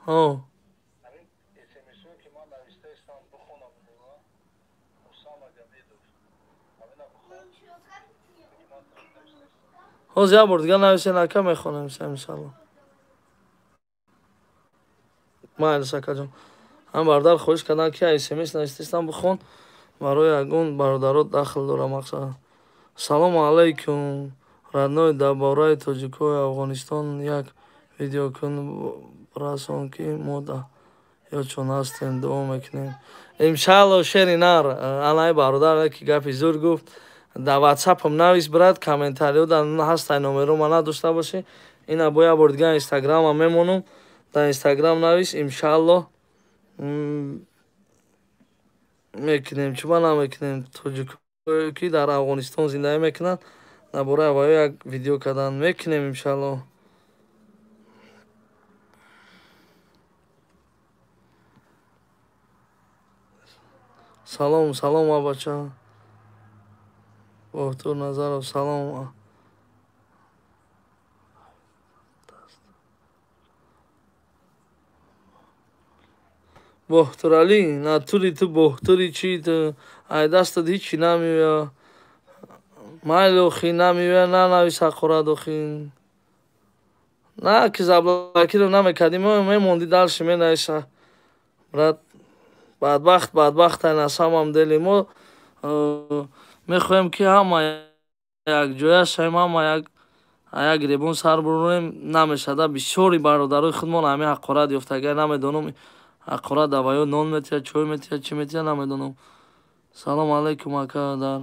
Speaker 1: Ҳо. Ҳозир як бор дига нависен, ака, мехонем, иншалло. Майлиш, акаҷон. Ҳам бародар хоҳиш карданд, ки смс навистистам, бихон, барои ягон бародаро дахл дора мақсад. Салому алайкум, родной, дар бораи тоҷикои Афғонистон як видео кун, расон, ки мо да ёдшон ҳастем, дуо мекунем. Иншалло, шери нар, анаи бародар ки гапи зур гуфт, дар ватсапам навис, брат, комментариё дар ҳастай, номеро ма надошта бошӣ, ина бо як бор дига инстаграмам мемонам, дар инстаграм навис, иншалло мекунем. Чиба намекунем? Тоҷикое ки дар Афғонистон зиндагӣ мекунанд, дар бораи авваё як видео кардан мекунем, иншалло. Салом, салом, абача. Бохтур Назаров, салом. Бохтуралӣ, натури ту бохтури чи ту? Ай дастат ҳичи намеоя. Майли, охи, намеоя, нанавис ҳақорат, охи. На ки заблокировать намекардӣ, мемонди, дальше менависа. Брат, бадбахт, бадбахтай на самом деле. Мо мехоҳем, ки ҳама якҷоя шавем, ҳама як гиребон сар бурем, намешада. Бисёри бародарои худмон ҳамин ҳақорат ёфтагай, намедонам, ҳақорат даваё нон метиҳад, чой метиҳад, чӣ метиҳад, намедонам. Салом алайкум, ака, дар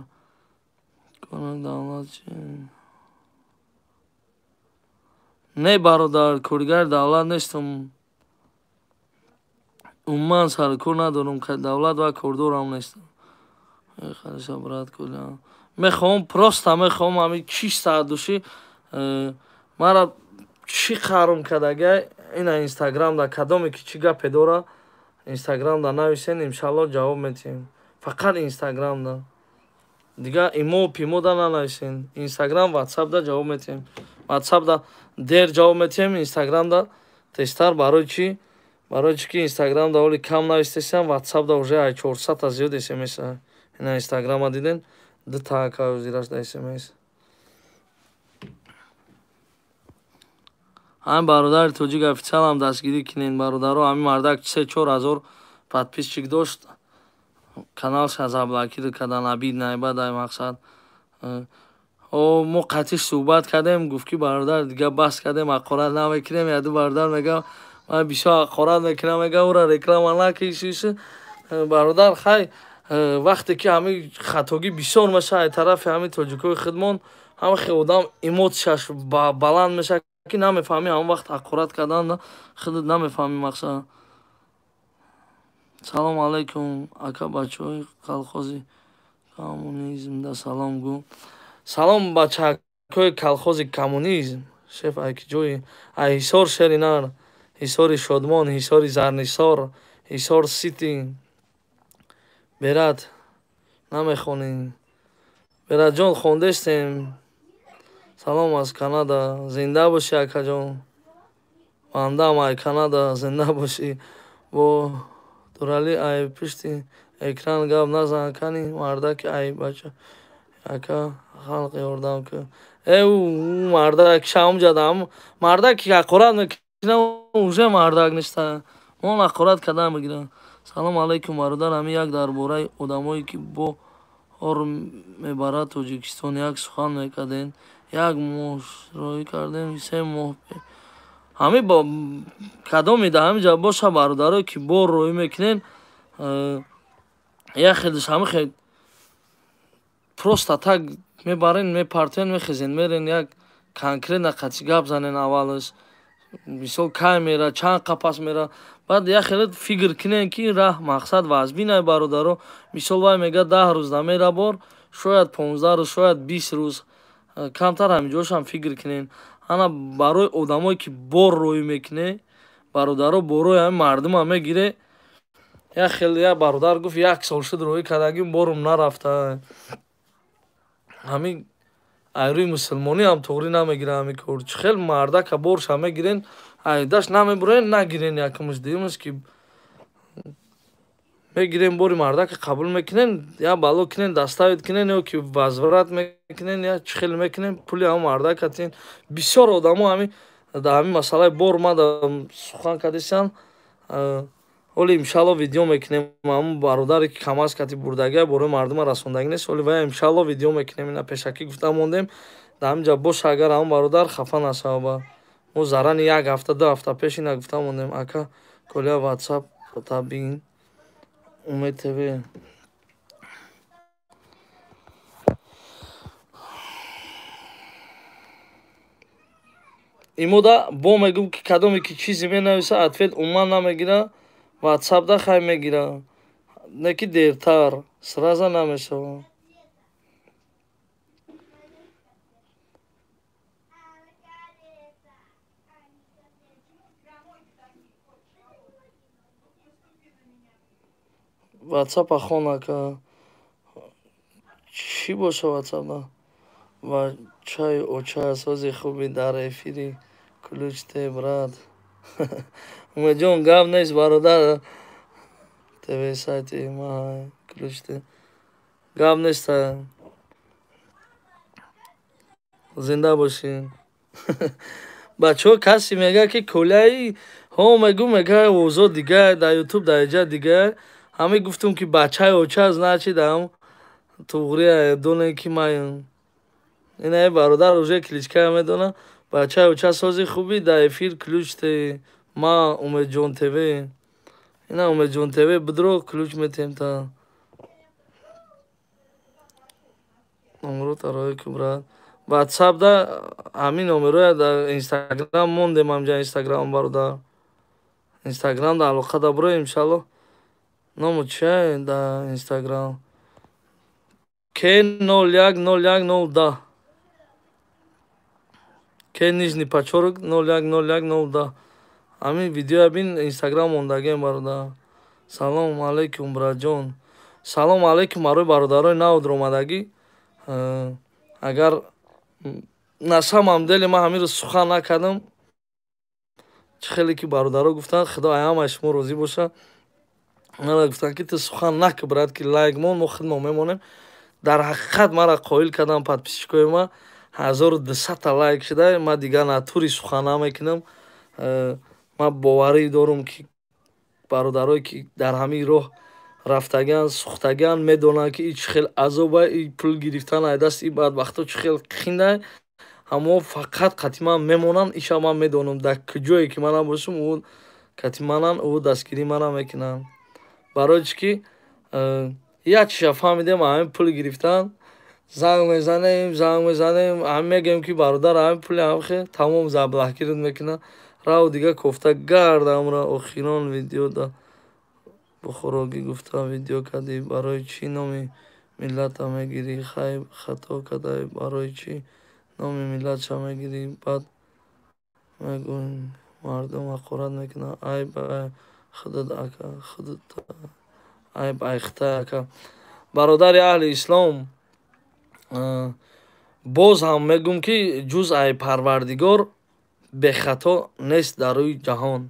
Speaker 1: давлат чи? Не, бародар, коргари давлат нестам. Умуман саркор надорам, давлат ва кордорам нестам. Хараша, брат, куля. Мехоҳам, просто мехоҳам ҳамин чиста души мара чӣ қарум кардагай, ина инстаграм да кадоме ки чӣ гапе дора, инстаграм да нависен, иншалло ҷавоб метиҳем. Фақат инстаграм да. Дига имо пимо да нанависен. Инстаграм, ватсап да ҷавоб метиҳем. Ватсап да дер ҷавоб метиҳем, инстаграм да тезтар. Барои чӣ? Барои чӣ ки инстаграм да оли кам навистесиам, ватсап да уже ай 400 зиёд смс. Ина инстаграма диден, дута ака зираш да смс. Ҳамин бародари тоҷик официалам дастгирӣ кинен, бародаро. Ҳамин мардак 3-4 ҳазор подписчик дошт, каналша заблокировать кардан, обид найбадай мақсад. О, мо қатиш суҳбат кардем, гуфт, ки бародар, дига бас кардем, ҳақорат намекунем. Яду бародар мегам, ман бисёр ҳақорат мекунам, мегам, ура реклама накишиш. Бародар, хай, вақте ки ҳамин хатогӣ бисёр мешавад ай тарафи ҳамин тоҷикои худмон, ҳама хел одам эмоцияш баланд мешавад, ки намефаҳмӣ, ҳамон вақт ҳақорат кардан худат намефаҳмӣ мақсад. Салом алайкум, ака, бачаҳои колхози коммунизм да салом гӯ. Салом, бачакҳои колхози коммунизм. Шеф, ай ки ҷои? Ай Ҳисор, шери нар, Ҳисори Шодмон, Ҳисори Зарнисор, Ҳисор Сити. Берат, намехонем, Бератҷон, хондестем. Салом аз Канада, зинда бошӣ, акаҷон. Бандам ай Канада, зинда бошӣ. Бо Дуралӣ, ай пишти экран гап назан, кани мардаки, ай бача, ака, халқ ёрдам кун. Э, ӯ мардак шамҷадам, мардак ки ҳақорат мекунад, уже мардак неста. Он ҳақорат кардан мегирад. Салом алейкум, бародар, ҳамин як дар бораи одамое ки бор мебарад Тоҷикистон як сухан мекардем. Як моҳ роҳӣ кардем, 3 моҳ. Ҳамин бо кадоме дар ҳамин ҷо боша бародарое ки бор роҳӣ мекунен, як хелеш ҳамин хел просто так мебарен, мепартоен, мехезен, мерен, як конкретно қати гап занен аввалаш. Мисол кай мера, чанд қапас мера. Баъд як хеле фикр кунен ки раҳ мақсад вазбинай бародаро. Мисол вай мега 10 рӯз намера бор, шояд 15 рӯз, шояд 20 рӯз. Камтар ҳаминҷошам фикр кунен. Ана барои одамое ки бор роҳӣ мекуне, бародаро борои ҳамин мардума мегире. Як хеле як бародар гуфт 1 сол шуд роҳӣ кардагим, борум нарафта. Ҳамин айрӯи мусулмонӣ ҳам тоғрӣ намегира ҳамин кор. Чӣ хел мардака борша мегирен, айдаш намебурен, нагирен якумаш, дуюмаш ки мегирен бори мардака қабул мекунен, я бало кунен, доставит кунен, ё ки возврат мекунен, я чӣ хел мекунен, пули ҳамон мардака тин. Бисёр одамо ҳамин дар ҳамин масъалаи бор ма сухан кардисян. Оли иншалло видео мекунем, ҳамон бародаре ки камаз кати бурдагия борои мардума расондагӣ нест, оли вая иншалло видео мекунем. Ина пешакӣ гуфта мондем, дар ҳамин ҷо боша, агар ҳамон бародар хафа нашава. Мо зарани 1 ҳафта, 2 ҳафта пеш ина гуфта мондем. Ака Коля WhatsApp табин Умед ТВ. Имода бо мегум ки кадоме ки чизе менависа, ответ умуман намегира. WhatsApp да хай мегира, не ки дертар, сразу намешава. WhatsApp-а хон ака. Чӣ боша WhatsApp да? Ва чай оча сози хуби дар эфири ключ те брат. Умедҷон гап нест бародар. ТВ сайти ма ключ те. Гап нест. Зинда бошӣ. Бачаҳо касе мега ки Коляи ҳо мегу мега озод дига дар YouTube дар ҷа дига. Ҳамин гуфтум ки бачаи оча значит ҳам туғрия доне ки ман ина бародар уже кличка медона. Бачаи оча сози хуби дар эфир ключ те ма Умедҷон ТВ. Ина Умедҷон ТВ бидро ключ метем та. Номро тарои ку брат. WhatsApp да ҳамин номероя дар Instagram мондем, ҳамҷа Instagram бародар. Instagram да алоқа да бро иншалло. Ному чия дар Instagram? К010110. К нижний подчёрк 010110. Ҳамин видеоя бин Instagram мондагем бародар. Салом алейкум браҷон. Салом алейкум барои бародарои нав даромадагӣ. Агар насамам дели ман ҳаминро сухан накардам, чӣ хеле ки бародаро гуфтанд, Худо ҳамаи шумо розӣ бошад. Мара гуфтанд ки ту сухан накӣ брат, ки лайк мон, мо худмо мемонем. Дар ҳақиқат мара қоил кардам подписчикои ма, 1200 лайк шуда, ман дигар натури сухан намекунам. Ман боварӣ дорам ки бародарое ки дар ҳамин роҳ рафтагиан, сӯхтагиан, медонанд ки ин чӣ хел азоба, ин пул гирифтан ай даст ин бадбахто чӣ хел қиндай. Ҳамо фақат қати ман мемонанд, иша ман медонам. Дар куҷое ки ман набошам, ӯ қати мананд, ӯ дастгирии мана мекунанд. Барои чӣ ки як чиша фаҳмидем, ҳамин пул гирифтан, занг мезанем, занг мезанем, ҳамин мегӯем ки бародар ҳамин пули ҳам хе тамом заблахгирит мекунад. Рав дига кофта гардамра охирон видео да Бухорогӣ гуфта видео кардӣ, барои чӣ номи миллата мегирӣ? Хай хато кардаӣ, барои чӣ номи миллатша мегирӣ? Баъд мегӯем мардум ҳақорат мекунанд. Айб ай худат ака, худат айб ай хитай ака. Бародари аҳли ислом, боз ҳам мегӯм ки ҷуз ай Парвардигор бехато нест дар рӯи ҷаҳон.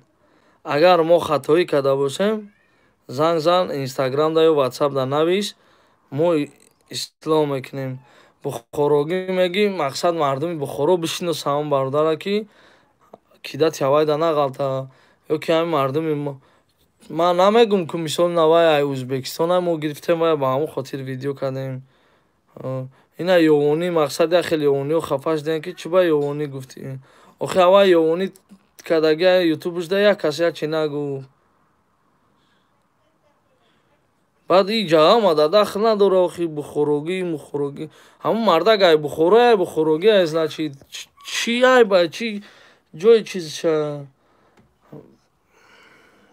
Speaker 1: Агар мо хатоӣ карда бошем, занг зан Инстаграмда ё Ватсапда навис, мо ислом мекунем. Бухорогӣ мегӣ, мақсад мардуми Бухоро бишинос ҳамон бародара ки кидати ҳавайда нағалта, ё ки ҳамин мардуми Ман намегум ку мисол навай ай Ӯзбекистон мо гирифтем ва ба ҳамон хотир видео кардем. Ина ёвонӣ мақсад як хел ёвониҳо хафа шудем ки чӣ ба ёвонӣ гуфтӣ. Охи аввал ёвонӣ кадаги ютубушда як кас як чи нагуфт. Баъд и ҷаҳама дахл надора охи бухорогӣ мухорогӣ. Ҳамон мардак ай Бухоро ай бухорогӣ ай значит чӣ ай ба чӣ ҷои чизша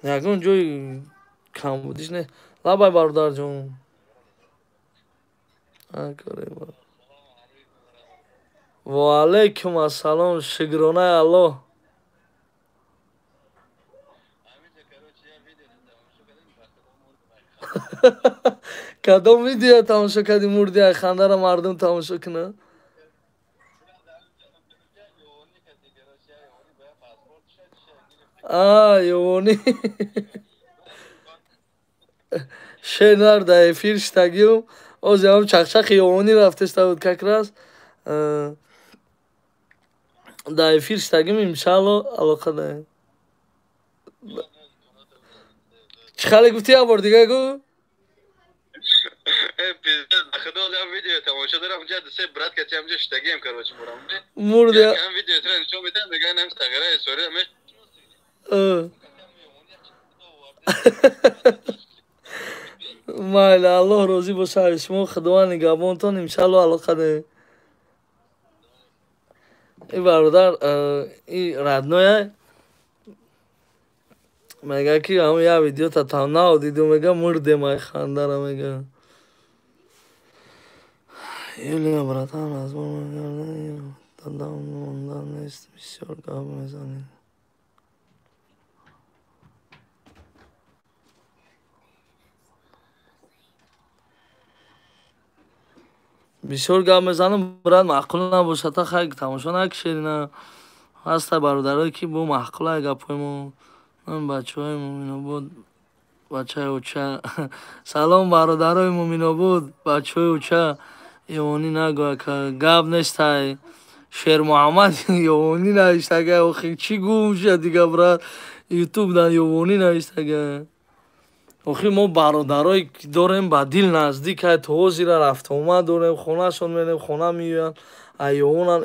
Speaker 1: ягон ҷои камбудиш не. Лабай бародарҷон. Ва алайкум ассалом, шукронаи Аллоҳ. Кадом видео тамошо кардӣ мурди ай хандара мардум тамошо кунад? Ёвонӣ. Шер дар эфир штагиум. Оз ям чақчақи ёвонӣ рафтеста буд как раз. Дар эфир штагим иншалло алоқа даем. Чӣ хеле гуфтӣ як бор дига гӯ? Мурди. Майли, Аллоҳ розӣ бошад шумо, Худованд нигаҳбонтон, иншалло алоқа даем. И бародар, и родноя мега ки ҳамон як видеота там наодидум, мега мурдем ай хандара мега. Юлия, братан, разбор мегардани, дадам монда нест, бисёр гап мезанӣ. Бисёр гап мезанам, брат, маъқул набошад, та хай тамошо накушед. Ҳаста бародарое ки бо маъқулай гапҳои мо. Бачаҳои Муминобод, бачаи оча. Салом бародарои Муминобод, бачаҳои оча. Ёвонӣ нагӯ ака, гап нестай. Шермуҳаммад ёвонӣ навиштага, охи чӣ гум шуд дига брат? Ютуб дар ёвонӣ навиштага. Охи мо бародарое дорем ба дил наздик, ай то ҳозира рафтуомад дорем, хонашон мерем, хона меоянд, ай ёвонан.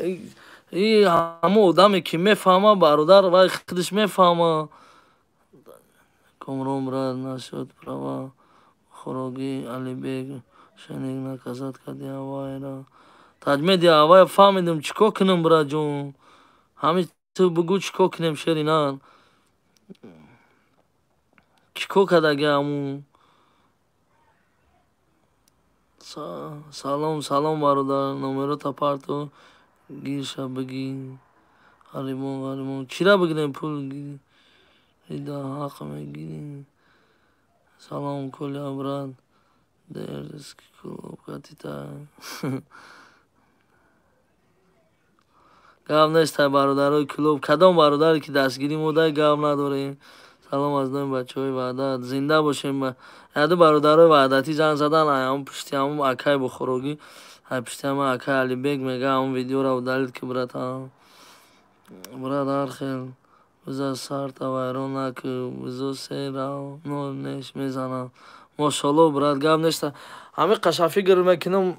Speaker 1: И ҳамон одаме ки мефаҳма бародар, вай худаш мефаҳма. Комрон брат, насчет права хӯрокӣ Алибек шеник наказат кардӣ авайра. Таҷмеди авай фаҳмидем чӣ кор кунем братҷон. Ҳамин ту бугӯ чӣ кор кунем шеринан. Чӣ кор кардаги ҳамун? Салом, салом бародар, номерота парто гирша бигӣ. Ғарибон, ғарибон. Чира бигирем пул? Рида ҳақ мегирем. Салом Коля брат. Дерзкий клуб катита. Гап нестай бародарои клуб. Кадом бародаре ки дастгирӣ модай гап надорем. Салом аз номи бачаҳои Ваҳдат. Зинда бошем. Яду бародарои Ваҳдатӣ занг задан, ай ҳамон пушти ҳамон акай бухорогӣ, ай пушти ҳамон акай Алибек мега ҳамон видеоро удалит ки братан. Брат ҳар хел биза сарта вайрон накӣ, бизо се рав нол неш мезанам. Мошалло брат, гап неста. Ҳамин қаша фикр мекунам,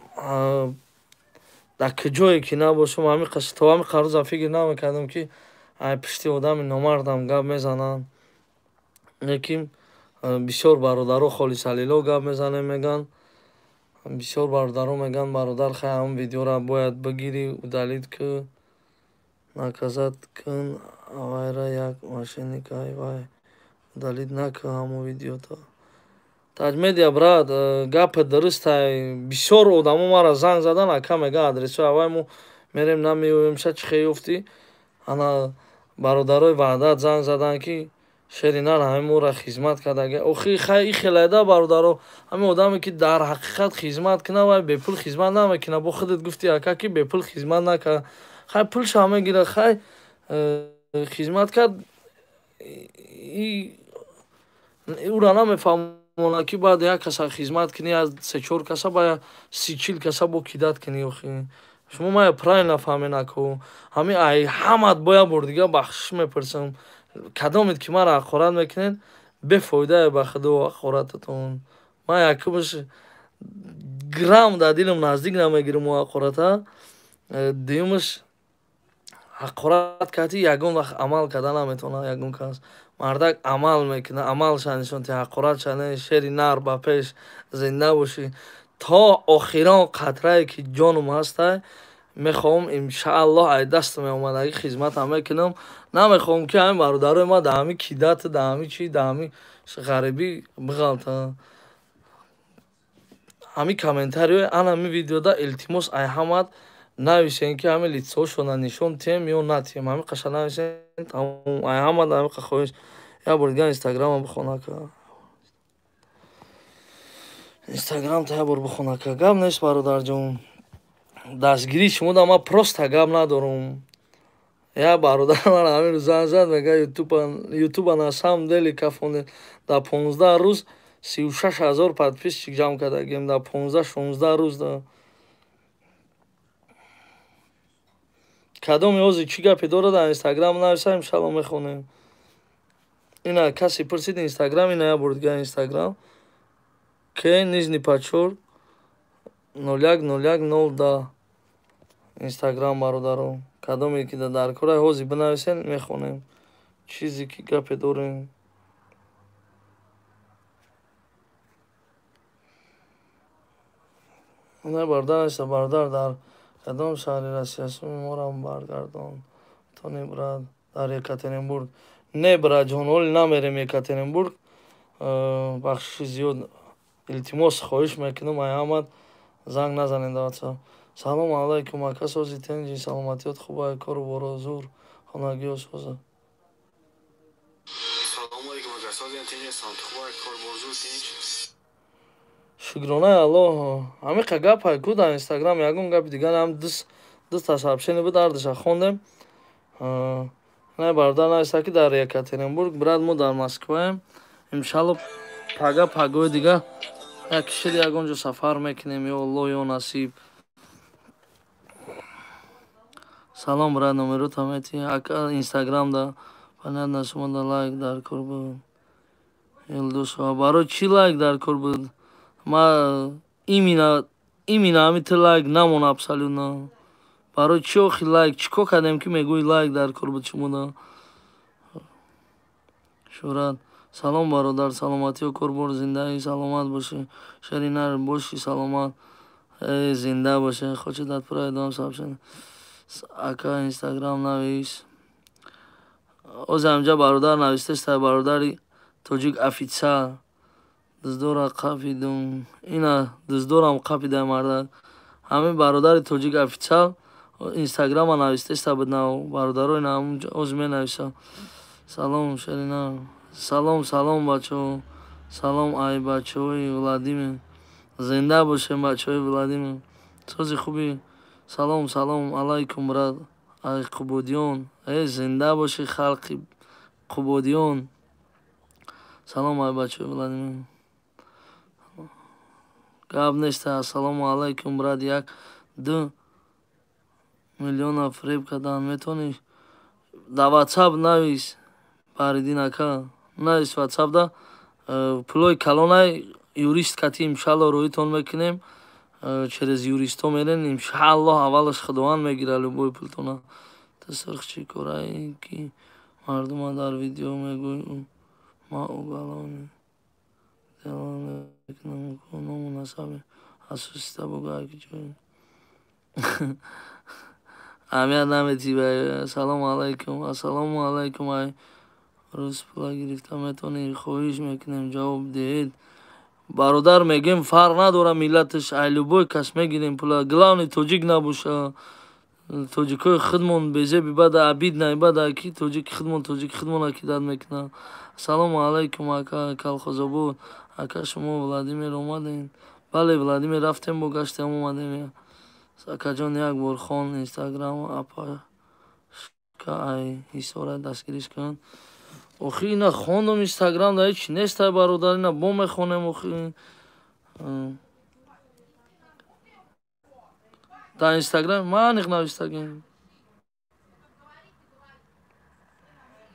Speaker 1: дар куҷое ки набошам, ҳамин қаша то ҳамин қаруза фикр намекардам ки ай пушти одами номардам гап мезананд. Лекин бисёр бародаро холисалило гап мезанем меган. Бисёр бародаро меган бародар хай ҳамон видеоро бояд бигирӣ, удалит кӯ, наказат кун, авайра як мошенник ай вай удалит накӯ ҳамон видеото. Таҷмедия брат, гапи дурустай. Бисёр одамо мара занг задан, ака мега адресои авай мо мерем намеёбем, ша чӣ хел ёфтӣ? Ана бародарои Ваҳдат занг задан ки шеринар ҳамин моро хизмат кардага. Охи хай и хелайда бародаро, ҳамин одаме ки дар ҳақиқат хизмат кунад, вай бепул хизмат намекунад. Бо худат гуфтӣ ака ки бепул хизмат накард. Хай пулша мегирад, хай хизмат кард. Ура намефаҳмонад ки баъд як каса хизмат кунӣ, аз се-чор каса ба си-чил каса бо кидат кунӣ. Охи шумо мая правильно фаҳмед аку. Ҳамин ай ҳамат бо як бор дига бахшиш мепурсам. Кадомед ки маро ҳақорат мекунед, Бефоидае ба худо ҳақорататон. Ман якумаш грамм дар дилам наздик намегирам о ҳақората. Дуюмаш ҳақорат кардӣ, ягон вақт амал карда наметавонад ягон кас. Мардак амал мекунад, амалша нишон диҳад, ҳақоратша не, шери нар ба пеш, зинда бошӣ. То охирон қатрае ки ҷонум ҳастай, мехоҳам иншааллоҳ ай дастам меомадагӣ хизматам мекунам. Намехоҳам ки ҳамин бародарои ма дар ҳамин кидат, дар ҳамин чи, дар ҳамин ғарибӣ биғалтанд. Ҳамин комментариҳои ана ҳамин видеода илтимос ай ҳамат нависен ки ҳамин лицоҳошона нишон тиҳем ё натиҳем. Ҳамин қаша нависен, тамом. Ай ҳамат ҳамин қа хоҳиш. Як бор дигар инстаграмам бихон ака. Инстаграм та як бор бихон ака. Гап нест бародарҷон. Дастгирии шумо да ман просто гап надорам. Як бародар ман ҳамин рӯз занг зад, мегӯяд ютуба на самом деле кафонде. Дар 15 рӯз 36 000 подписчик ҷамъ кардагем дар 15-16 рӯз да. Кадоме ҳозир чӣ гапе дорад дар инстаграм нависа, иншалло мехонем. Ина касе пурсид инстаграм, ина як бор дигар инстаграм. К нижний подчёрк 01 01 0 инстаграм бародаро. Кадоме ки дар кора ҳозир бинависен, мехонем. Чизе ки гапе дорем. Не бародар неста, бародар дар кадом шаҳри Россия суми морам баргардон. Тони брат дар Екатеринбург. Не братҷон, ҳоли намерем Екатеринбург. Бахшиши зиёд илтимос хоҳиш мекунам ай ҳамат занг назанед дар WhatsApp. Салому алайкум ака, сози тинҷи, саломатиёт хуб, кору боро зур, хонагиҳо соза.
Speaker 5: Салому алайкум ака, сози тинҷи, саломати хуб, кор бор зур, тинҷ.
Speaker 1: Шукронаи Аллоҳ. Ҳамиқа гапай ку дар инстаграм, ягон гапи дигар ҳам дуста сообщение буд, ҳардуша хондем. Не бародар нависта ки дар Екатеринбург, брат мо дар Москваем. Иншалло пага пагои дига як кишиди ягон ҷо сафар мекунем, ё Аллоҳ ё насиб. Салом брат, номерота мети ака инстаграм да. Понятно, шумо да лайк дар кор буд. Илдусова, барои чӣ лайк дар кор буд? Ма именно ҳамин ти лайк намон абсолютно. Барои чӣ охи лайк? Чӣ кор кардем ки мегӯӣ лайк дар кор буд шумо да? Шӯҳрат. Салом бародар, саломатиё, кор бор, зиндаӣ, саломат бошӣ. Шери нар бошӣ, саломат. Эй, зинда бошӣ. Хочет отправить вам сообщение. Ака инстаграм навис. Оз ҳамҷа бародар навистеста, бародари тоҷик офитсар. Дуздора қапидум. Ина дуздорам қапида мардак. Ҳамин бародари тоҷик офитсар инстаграма навистеста буд нав. Бародаро ина ҳамун оз менависа. Салом шерина. Салом, салом бачаҳо. Салом ай бачаҳои Владимир. Зинда бошем бачаҳои Владимир. Сози хуби. Салом, салом алайкум брат. Ай Қубодиён. Эй зинда боши халқи Қубодиён. Салом ай бачаҳои Владимир. Гап нест. Ассалому алайкум брат. 1-2 миллиона фиреб кардан метавонӣ? Дар WhatsApp навис. Баҳриддин ака. Навис WhatsApp да. Пулои калонай юрист кати иншалло рӯитон мекунем. Через юристҳо мерен, иншаллоҳ аввалаш худованд мегирад любой пултона. Ту сурх чӣ кораи ки мардума дар видео мегӯй ма уголовный дело мекунам, ному насаби асосита бугӯ ки ҷой. Аҳамият наметӣ. Салому алайкум. Ассалому алайкум ай рӯз пула гирифта метавонӣ? Хоҳиш мекунем ҷавоб диҳед. Бародар мегӯем фарқ надорад миллаташ, ай любой кас мегирем пула. Главный тоҷик набоша. Тоҷикои худмон безеби бада, обидно бада ки тоҷики худмон тоҷики худмона кидат мекунад. Ассалому алайкум ака Калхозобод. Ака шумо Владимир омадем? Бале Владимир рафтем, бо гаштем омадем. Акаҷон як бор хон инстаграм апашка ай ҳисора дастгириш кун. Охи ина хондум инстаграм да ҳеч нестай бародар, ина бо мехонем охи. Дар инстаграм ман аниқ навистагим.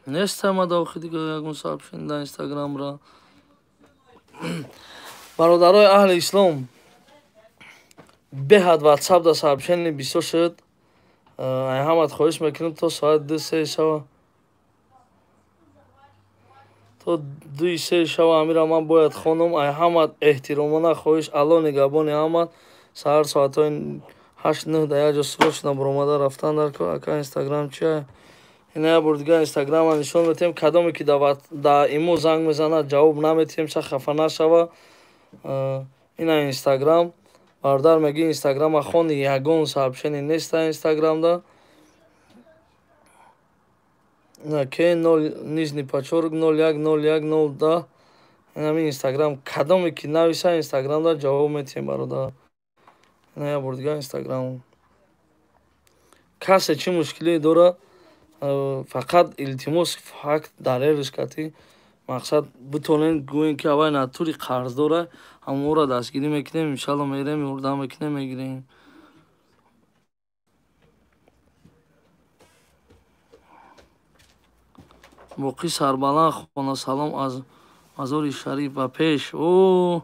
Speaker 1: Нест омада охи дига ягон сообщение дар инстаграмра. Бародарои аҳли ислом, беҳад ватсап да сообщение бисёр шуд. Ай ҳамат хоҳиш мекунем то соат 2-3 шава, то 2-3 шава амира ман бояд хонум. Ай ҳамат эҳтиромона хоҳиш, Алло нигаҳбони ҳамат. Саҳар соатҳои 8-9 да як ҷо срочно баромада рафтан дар кор. Ака, инстаграм чия? Ина як бор дига инстаграма нишон метиҳем. Кадоме ки да имо занг мезанад, ҷавоб наметиҳем, ша хафа нашава. Ина инстаграм. Бародар мегӣ инстаграма хон, ягон сообщение нест инстаграмда. Ина К 0 нижний подчёрк 01 01 0 10. Инами инстаграм. Кадоме ки нависа инстаграмда, ҷавоб метиҳем, бародар. Ина як бор дига инстаграм. Касе чӣ мушкиле дорад, фақат илтимос, факт далелш кати, мақсад битонем гӯем ки аввай натури қарздора, ҳамонро дастгирӣ мекунем, иншалло мерем, ёрдам мекунем, мегирем. Боқӣ сарбаланд хона. Салом аз Мазори Шариф ба пеш. О,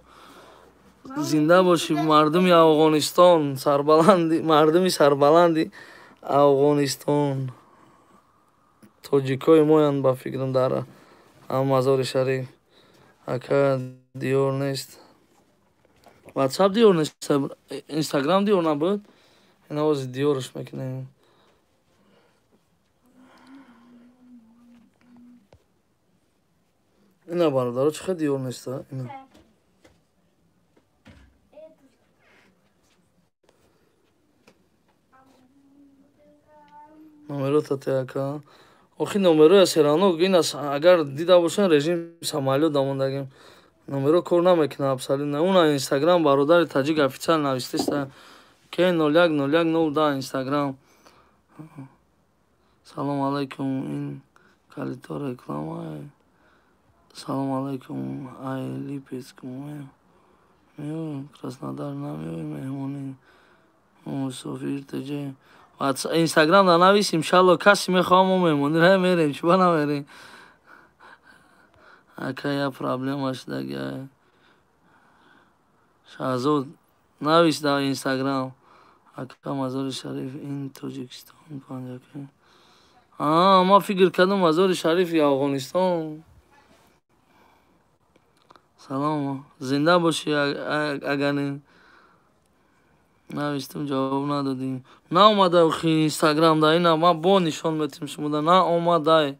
Speaker 1: зинда бошӣ, мардуми Афғонистон, сарбаланди, мардуми сарбаланди Афғонистон. Тоҷикои моянд ба фикрам дар ҳам Мазори Шариф. Ака, диёр нест, ватсап диёр нест, инстаграм диёр набуд. Ина ози диёрш мекунем. Ина, бародаро, чӣ хел диёр неста? Ина номерота те, ака. Охи, номероя серано ин агар дида бошен, режим самолёт дамондагим, номеро кор намекунад абсолютно. Уна инстаграм бародари таҷик официал навистеста К 01 01 0 инстаграм. Салом алайкум, ин калито реклама. Салом алайкум, ай Липецк меоем, Краснодар намеоем, меҳмонӣ мусофир теҷе. Инстаграм да навис, иншалло касе мехоҳам, мо меҳмонӣ мерем, чиба намерем? Ака, я проблема шудаги. Шаҳзод, навис дар инстаграм. Ака, Мазори Шариф ин Тоҷикистон панҷака? Ма фикр кардам Мазори Шарифи Афғонистон. Салом, зинда бошӣ. Агар навистам, ҷавоб надодӣ. Наомада охи инстаграм да. Ина ман бо нишон метим шумода, наомадай.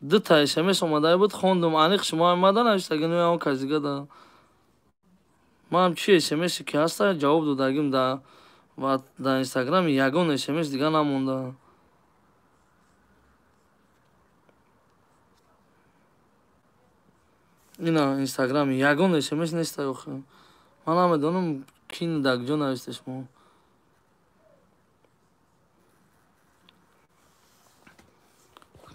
Speaker 1: Дута смс омадай буд, хондум, аниқ шумо омада навистаги, он кас дига да. Ман чи смсе ки ҳаста, ҷавоб додагим да ва дар инстаграм ягон смс дига намонда. Ина инстаграм ягон смс неста охи. Ман намедонам, ки дар куҷо нависте шумо.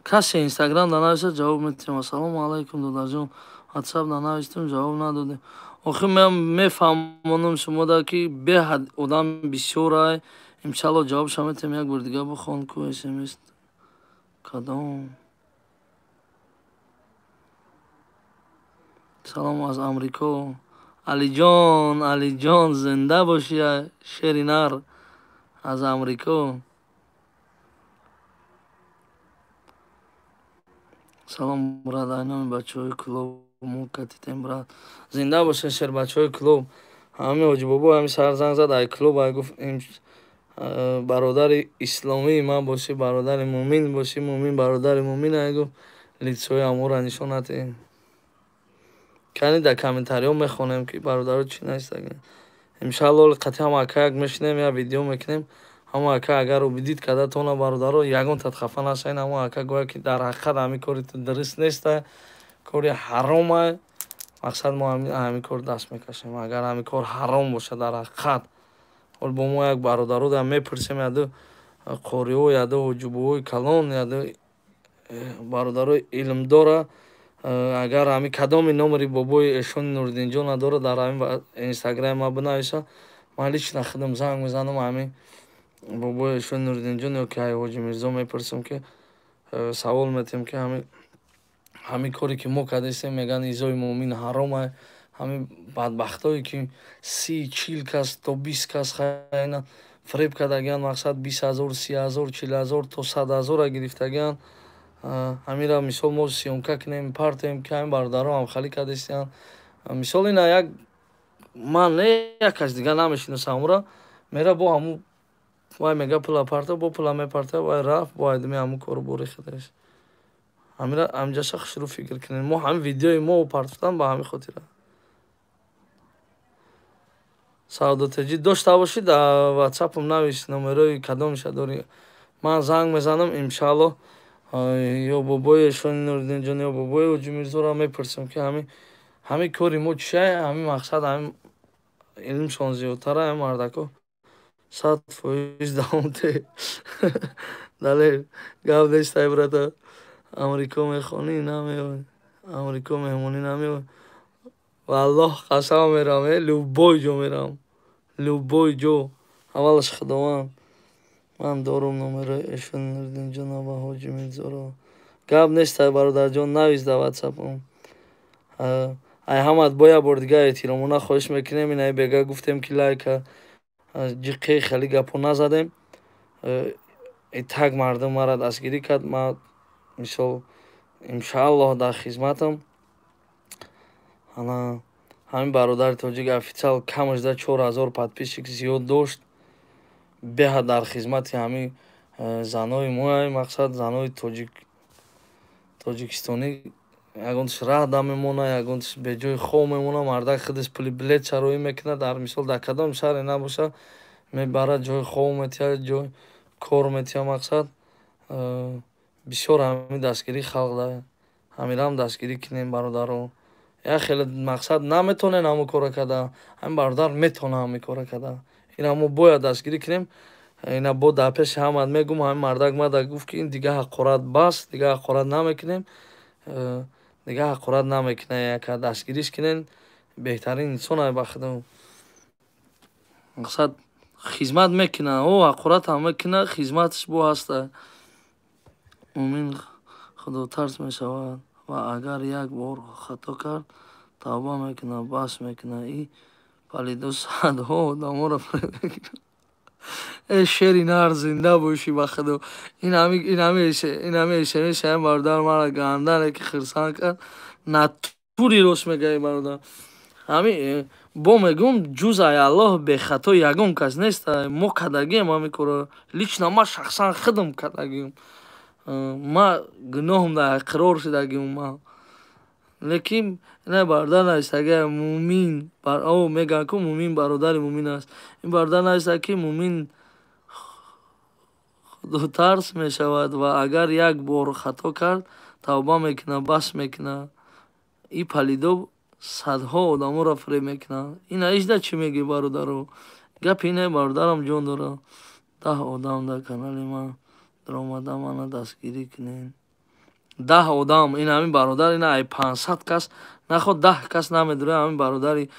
Speaker 1: Касе инстаграм да нависа, ҷавоб метиҳем. Ассалому алайкум, додарҷон, ватсап да навистем, ҷавоб надодем. Охи, ман мефаҳмонам шумода, ки беҳад одам бисёрай. Иншалло ҷавобша метиҳем. Як бор дига бихон ку смс кадом. Салом аз Амрико, Алиҷон. Алиҷон, зинда бошӣ, шери нар аз Амрико. Салом, брат, айноми бачаҳои клуб мо катитем, брат. Зинда бошен, шербачаҳои клуб. Ҳами Ҳоҷибобо ҳами саҳар занг зад ай клуб, ай гуфт, бародари исломии ман бошӣ, бародари мӯмин бошӣ, мӯмин бародари мӯмин, ай гуфт, лицои амора нишон надиҳем. Кани дар комментариҳо мехонем, ки бародаро чӣ навистагем. Иншалло қати ҳама ака як мешинем, як видео мекунем. Ҳама ака агар убедить карда тона, бародаро, ягон тат хафа нашавед. Ҳама ака гӯяд, ки дар ҳақиқат ҳамин кори ту дуруст неста, кори ҳаромай, мақсад мо ҳамин кор даст мекашем, агар ҳамин кор ҳаром бошад дар ҳақиқат. Ҳол бо мо як бародаро да мепурсем, яду қориҳо, яду ҳуҷубҳои калон, яду бародарои илмдора. Агар ҳамин кадоми номери бобои Эшони Нуриддинҷон надорад, дар ҳамин инстаграми ман бинависа, ман лично худам занг мезанам ҳамин бобои Эшони Нуриддинҷон ё ки ҳоҷи Мирзо, мепурсам, ки Савол метем ки ҳамин коре ки мо кардастем, мегӯянд изои муъмин ҳаром ай. Ҳамин бадбахтое ки 30-40 кас то 20 кас хайна фиреб кардагианд, мақсад 20 000, 30 000, 40 000 то 100 000 гирифтагианд. Ҳамира мисол мо съёмка кунем, партем ки ҳамин бародаро ҳамхалӣ кардастиянд. Мисол ина як ман не, як кас дига намешиносам ҳамура, мера бо ҳаму вай мега пула парта, бо пула мепарта, вай рафт, бо айдами ҳаму кору бори худаш. Ҳамира ҳамҷаша хушрӯ фикр кунем. Мо ҳамин видеои мо партофтан ба ҳамин хотира. Савдотаҷӣ дошта бошӣ, дар ватсапам навис номерои кадомиша дорӣ. Ман занг мезанам, иншааллоҳ, ё бобои Эшони Нуриддинҷон, ё бобои Ҳоҷи Мирзоро мепурсам ки ҳамин кори мо чия, ҳамин мақсад, ҳамин илмшон зиёдтара, ҳамин мардако 100% давом те. Далер, гап нестай, брата. Амрико мехонӣ, намеоӣ. Амрико меҳмонӣ намеоӣ. Валлоҳ қасам мерам, любой ҷо мерам. Любой ҷо. Аввалаш Худованд. Ман дорум номерои Эшони Нуриддинҷона ва Ҳоҷи Мирзоро. Гап нестай, бародарҷон, навис дар ватсапам. Ай ҳамат бо як бор дига эҳтиромона хоҳиш мекунем. Инаи бега гуфтем ки лайка ҷиқе хеле гапо назадем. Итак мардум мара дастгирӣ кард. Ман мисол иншааллоҳ дар хизматам. Ана ҳамин бародари тоҷик официал камаш да 4000 подписчик зиёд дошт. Беҳад дар хизмати ҳамин занои моя, мақсад занои тоҷикистонӣ ягонташ раҳ да мемона, ягонташ беҷои хоб мемона. Мардак худаш пули билет чароӣ мекунад. Дар мисол дар кадом шаҳре набоша, мебарад, ҷои хоб метиҳад, ҷои кор метиҳад. Мақсад бисёр ҳамин дастгирии халқ да. Ҳамирам дастгирӣ кунем, бародаро. Як хеле мақсад наметонен ҳамон кора карда, ҳамин бародар метавона ҳамин кора карда. Ина мо бояд дастгирӣ кунем. Ина бо дар пеши ҳамат мегӯм, ҳамин мардак мада гуфт ки ин дига ҳақорат бас, дига ҳақорат намекунем, дига ҳақорат намекунем, яка дастгириш кунен. Беҳтарин инсон ай ба худо. Мақсад хизмат мекуна, о ҳақорат ҳам мекуна, хизматаш бо ҳаста. Муъмин худотарс мешавад ва агар як бор хато кард, тавба мекунад, бас мекунад. И палидо садҳо одаморо фиреб мекунад. Э шери нар, зинда бошӣ ба худо. Ин ҳами смс ҳамин бародар мара гандане ки хирсанд кард. Натури рост мегаи бародар. Ҳами бо мегӯм, ҷуз ай Аллоҳ бехато ягон кас нест. Мо кардагием ҳамин корро. Лично ман шахсан худам кардагием. Ма гуноҳам дар иқрор шудагием ма. Лекин ина бародар навистага муъмин, мегӯянд ку муъмин бародари муъмин аст. Ин бародар нависта ки муъмин худотарс мешавад ва агар як бор хато кард, тавба мекунад, бас мекунад. И палидо садҳо одаморо фиреб мекунад. Ина ижда чӣ мегӯӣ, бародаро? Гапи ина бародарам ҷон дорад. 10 одам дар канали ман даромада мана дастгирӣ кунед. 10 одам, ин ҳамин бародар, ина ай 500 кас, наход 10 кас намедурад, ҳамин бародари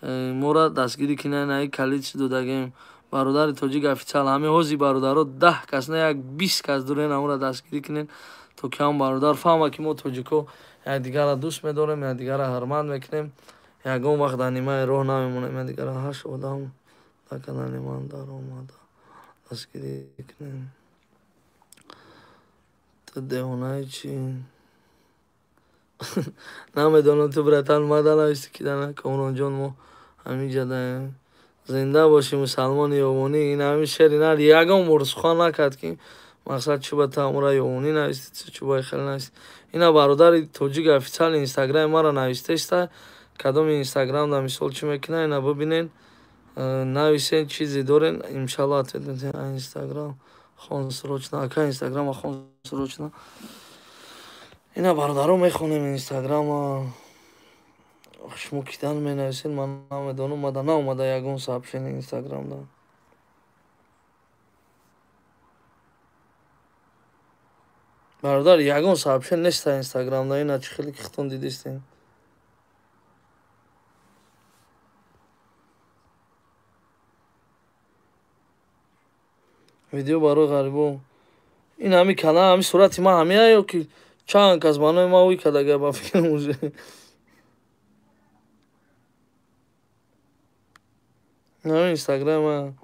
Speaker 1: моро дастгирӣ кунед. Ина калид додагем. Бародари тоҷик официал, ҳамин ҳози бародаро 10 кас не, як 20 кас дурен ҳамонро дастгирӣ кунед, то ки ҳам бародар фаҳма ки мо тоҷико якдигарро дӯст медорем, якдигарро ҳурмат мекунем, ягон вақт дар нимаи роҳ намемонем. Якдигарро 8 одам дар канали ман даромада дастгирӣ кунем. Ту девонаи чӣ? Намедонам ту братан мада нависти ки дана Комронҷон, мо ҳаминҷа даем. Зинда бошӣ мусалмони ёвонӣ. Ин ҳамин шери нар ягон бор сухан накард ки мақсад чӣ ба ту ҳамура ёвонӣ нависти, чӣ ба хеле нависти. Ина бародари тоҷик официал инстаграми мара навистеста. Кадоми инстаграм да мисол чӣ мекуна, ина бибинен, нависен, чизе дорен, иншаллоҳ ответ метиҳем. Инстаграм хон срочно, ака инстаграма хон срочно. Ина бародаро мехонем инстаграма. Шумо кидан менависед, ман намедонам, мада наомада ягон сообщение инстаграмда. Бародар, ягон сообщение нест инстаграмда. Ина чӣ хеле ки хитон дидистем. Видео барои ғарибо. Ин ҳами канал, ҳами сурати ман ҳамия ё ки чанд кас ба номи ман уй кардага ба фикрам уже. Ҳами Инстаграма.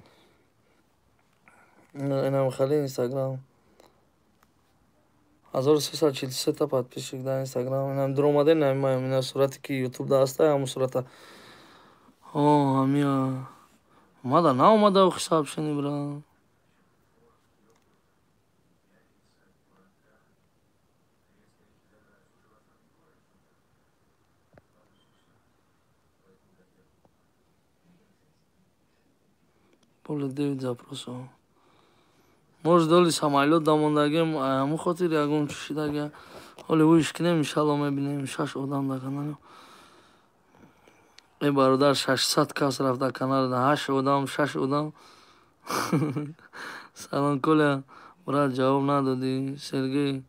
Speaker 1: Инам хеле Инстаграм. 1343 та подписчик дар Инстаграм. Инам дуромаден ҳами маям. Ина сурате ки Ютуб да ҳаста, ҳамун сурата. О, ҳамия. Омада наомада охи сообщение бра. Более 9 запросов. Может, доли самолёт дамондагем, ҳамун хотир ягон чушидага. Ҳоли уиш кунем, иншалло мебинем. 6 одам дар канал. Э бародар, 600 кас рафт дар канал, 8 одам, 6 одам. Салом Коля, брат, ҷавоб надодӣ. Сергей,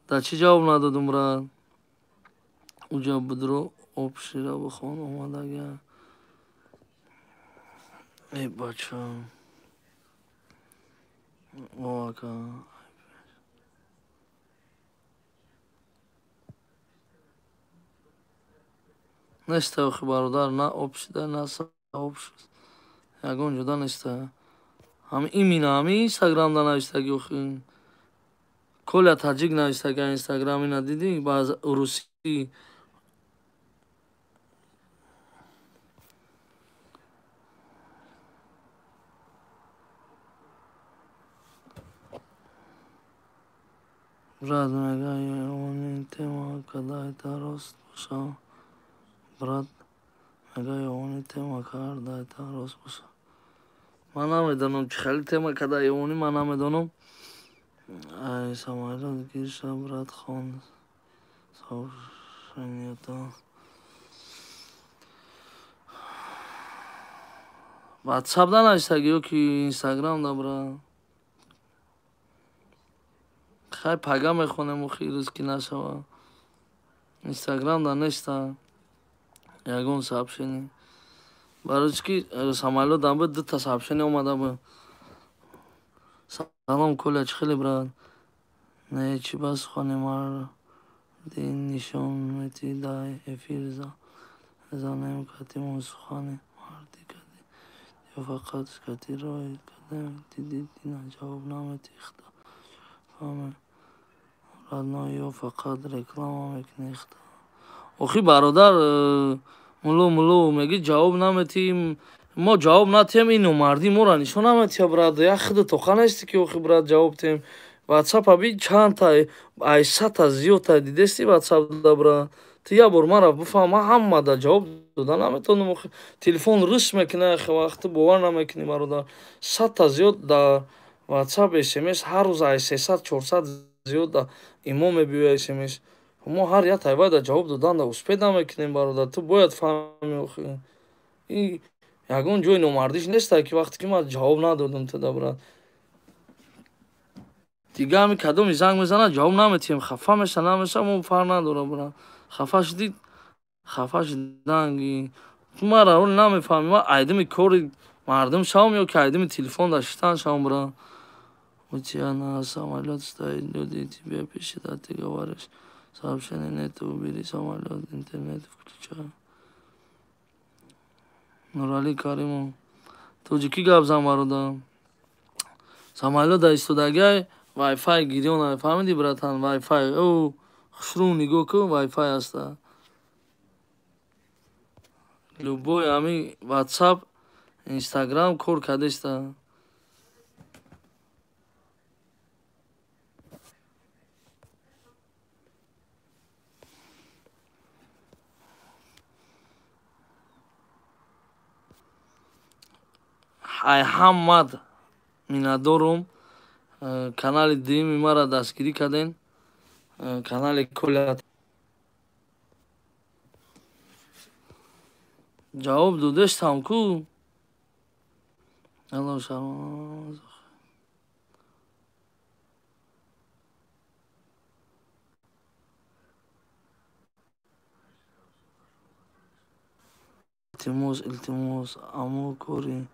Speaker 1: да чӣ ҷавоб надодум, брат? Уҷа будро об шира бихон омадага. Эй бача. О, ака. Неста охи бародар, на об шида, на об шуд. Ягон ҷуда неста. Ҳами имина, ҳами Инстаграм да навистаги охи. Коля Таҷик навистага Инстаграм, ина дидӣ? Баъз русӣ. Брат, мега ёни тема кадайта рост боша. Брат, мега ёни тема кардайта рост боша. Ман намедонам чӣ хеле тема када ёни, ман намедонам. Ай, самолёт гирша, брат, хон. Сообщенията. WhatsApp да навистаги ё ки Instagram да, брат? Хай пага мехонем охи рӯз ки нашава. Инстаграм да неста. Ягон сообщение. Барои чӣ ки самолёт дам буд, дута сообщение омада буд. Салом Коля, чӣ хеле брат? Не, чӣ ба сухани марди нишон метӣ дар эфир занем катимон сухани марди кадӣ ё фақат кати рой кадем дидӣ дина ҷавоб наметӣ хта фаҳме родной ё фақат реклама мекунӣ хта. Охи бародар, мулло мулло мегӣ ҷавоб наметӣ, мо ҷавоб натиҳем, ин номардӣ моро нишон наметиҳа, брат. Як худо тоқа нести ки охи брат ҷавоб тиҳем. WhatsApp аби чандта, ай садта зиёдта дидести WhatsApp да, брат. Ту як бор мара бифаҳм, ман ҳамада ҷавоб дода наметавонам охи. Телефон рӯс мекунад, охи вақт ту бовар намекунӣ, бародар. 100та зиёд дар WhatsApp SMS ҳар рӯз ай 300 400 зиёд да имо мебиёяд SMS. Мо ҳар як тайвайда ҷавоб додан да успед намекунем, бародар. Ту бояд фаҳмӣ охи. Ин ягон ҷои номардиш неста ки вақте ки ман ҷавоб надодам ту да, брат. Дига ҳами кадоми занг мезанад, ҷавоб наметиҳем, хафа меша, намеша, мо фарқ надора, брат. Хафа шудӣ, хафа шуданги. Ту мара ҳол намефаҳмӣ, ман айдими кори мардум шавам ё ки айдими телефон да шиштан шавам, брат. У тебя на самолёт стоит, люди тебе пишут, а ты говоришь, сообщения нету, убери самолёт, интернет включай. Нурали Каримов. Тоҷикӣ гап зан, бародар. Самолёт да истодагиай, Wi-Fi гирён, фаҳмидӣ, братан, Wi-Fi. О, хушрӯ нигоҳ кун, Wi-Fi ҳаста. Любой ҳами WhatsApp, Instagram кор кардеста. Ай ҳаммад миннатдорум. Канали дуюми маро дастгирӣ карден. Канали Коля. Ҷавоб додештам ку. Алло, шарманда. Илтимос, илтимос, амо кори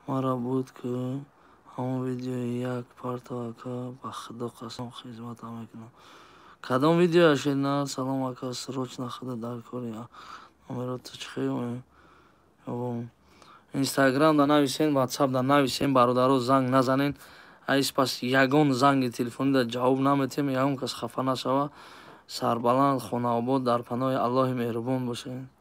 Speaker 1: мара буд ки Ҳамон видеои як парто, ака, ба худо қасам, хизматам мекунам. Кадом видеоя, Шернар? Салом, ака, срочно худа дар кори, номерото чӣ хел? Инстаграм да нависен, Ватсап да нависен, бародаро, занг назанен. Айс пас ягон занги телефонӣ да ҷавоб наметем, ягон кас хафа нашава. Сарбаланд, хонаобод, дар паноҳи Аллоҳи меҳрубон бошед.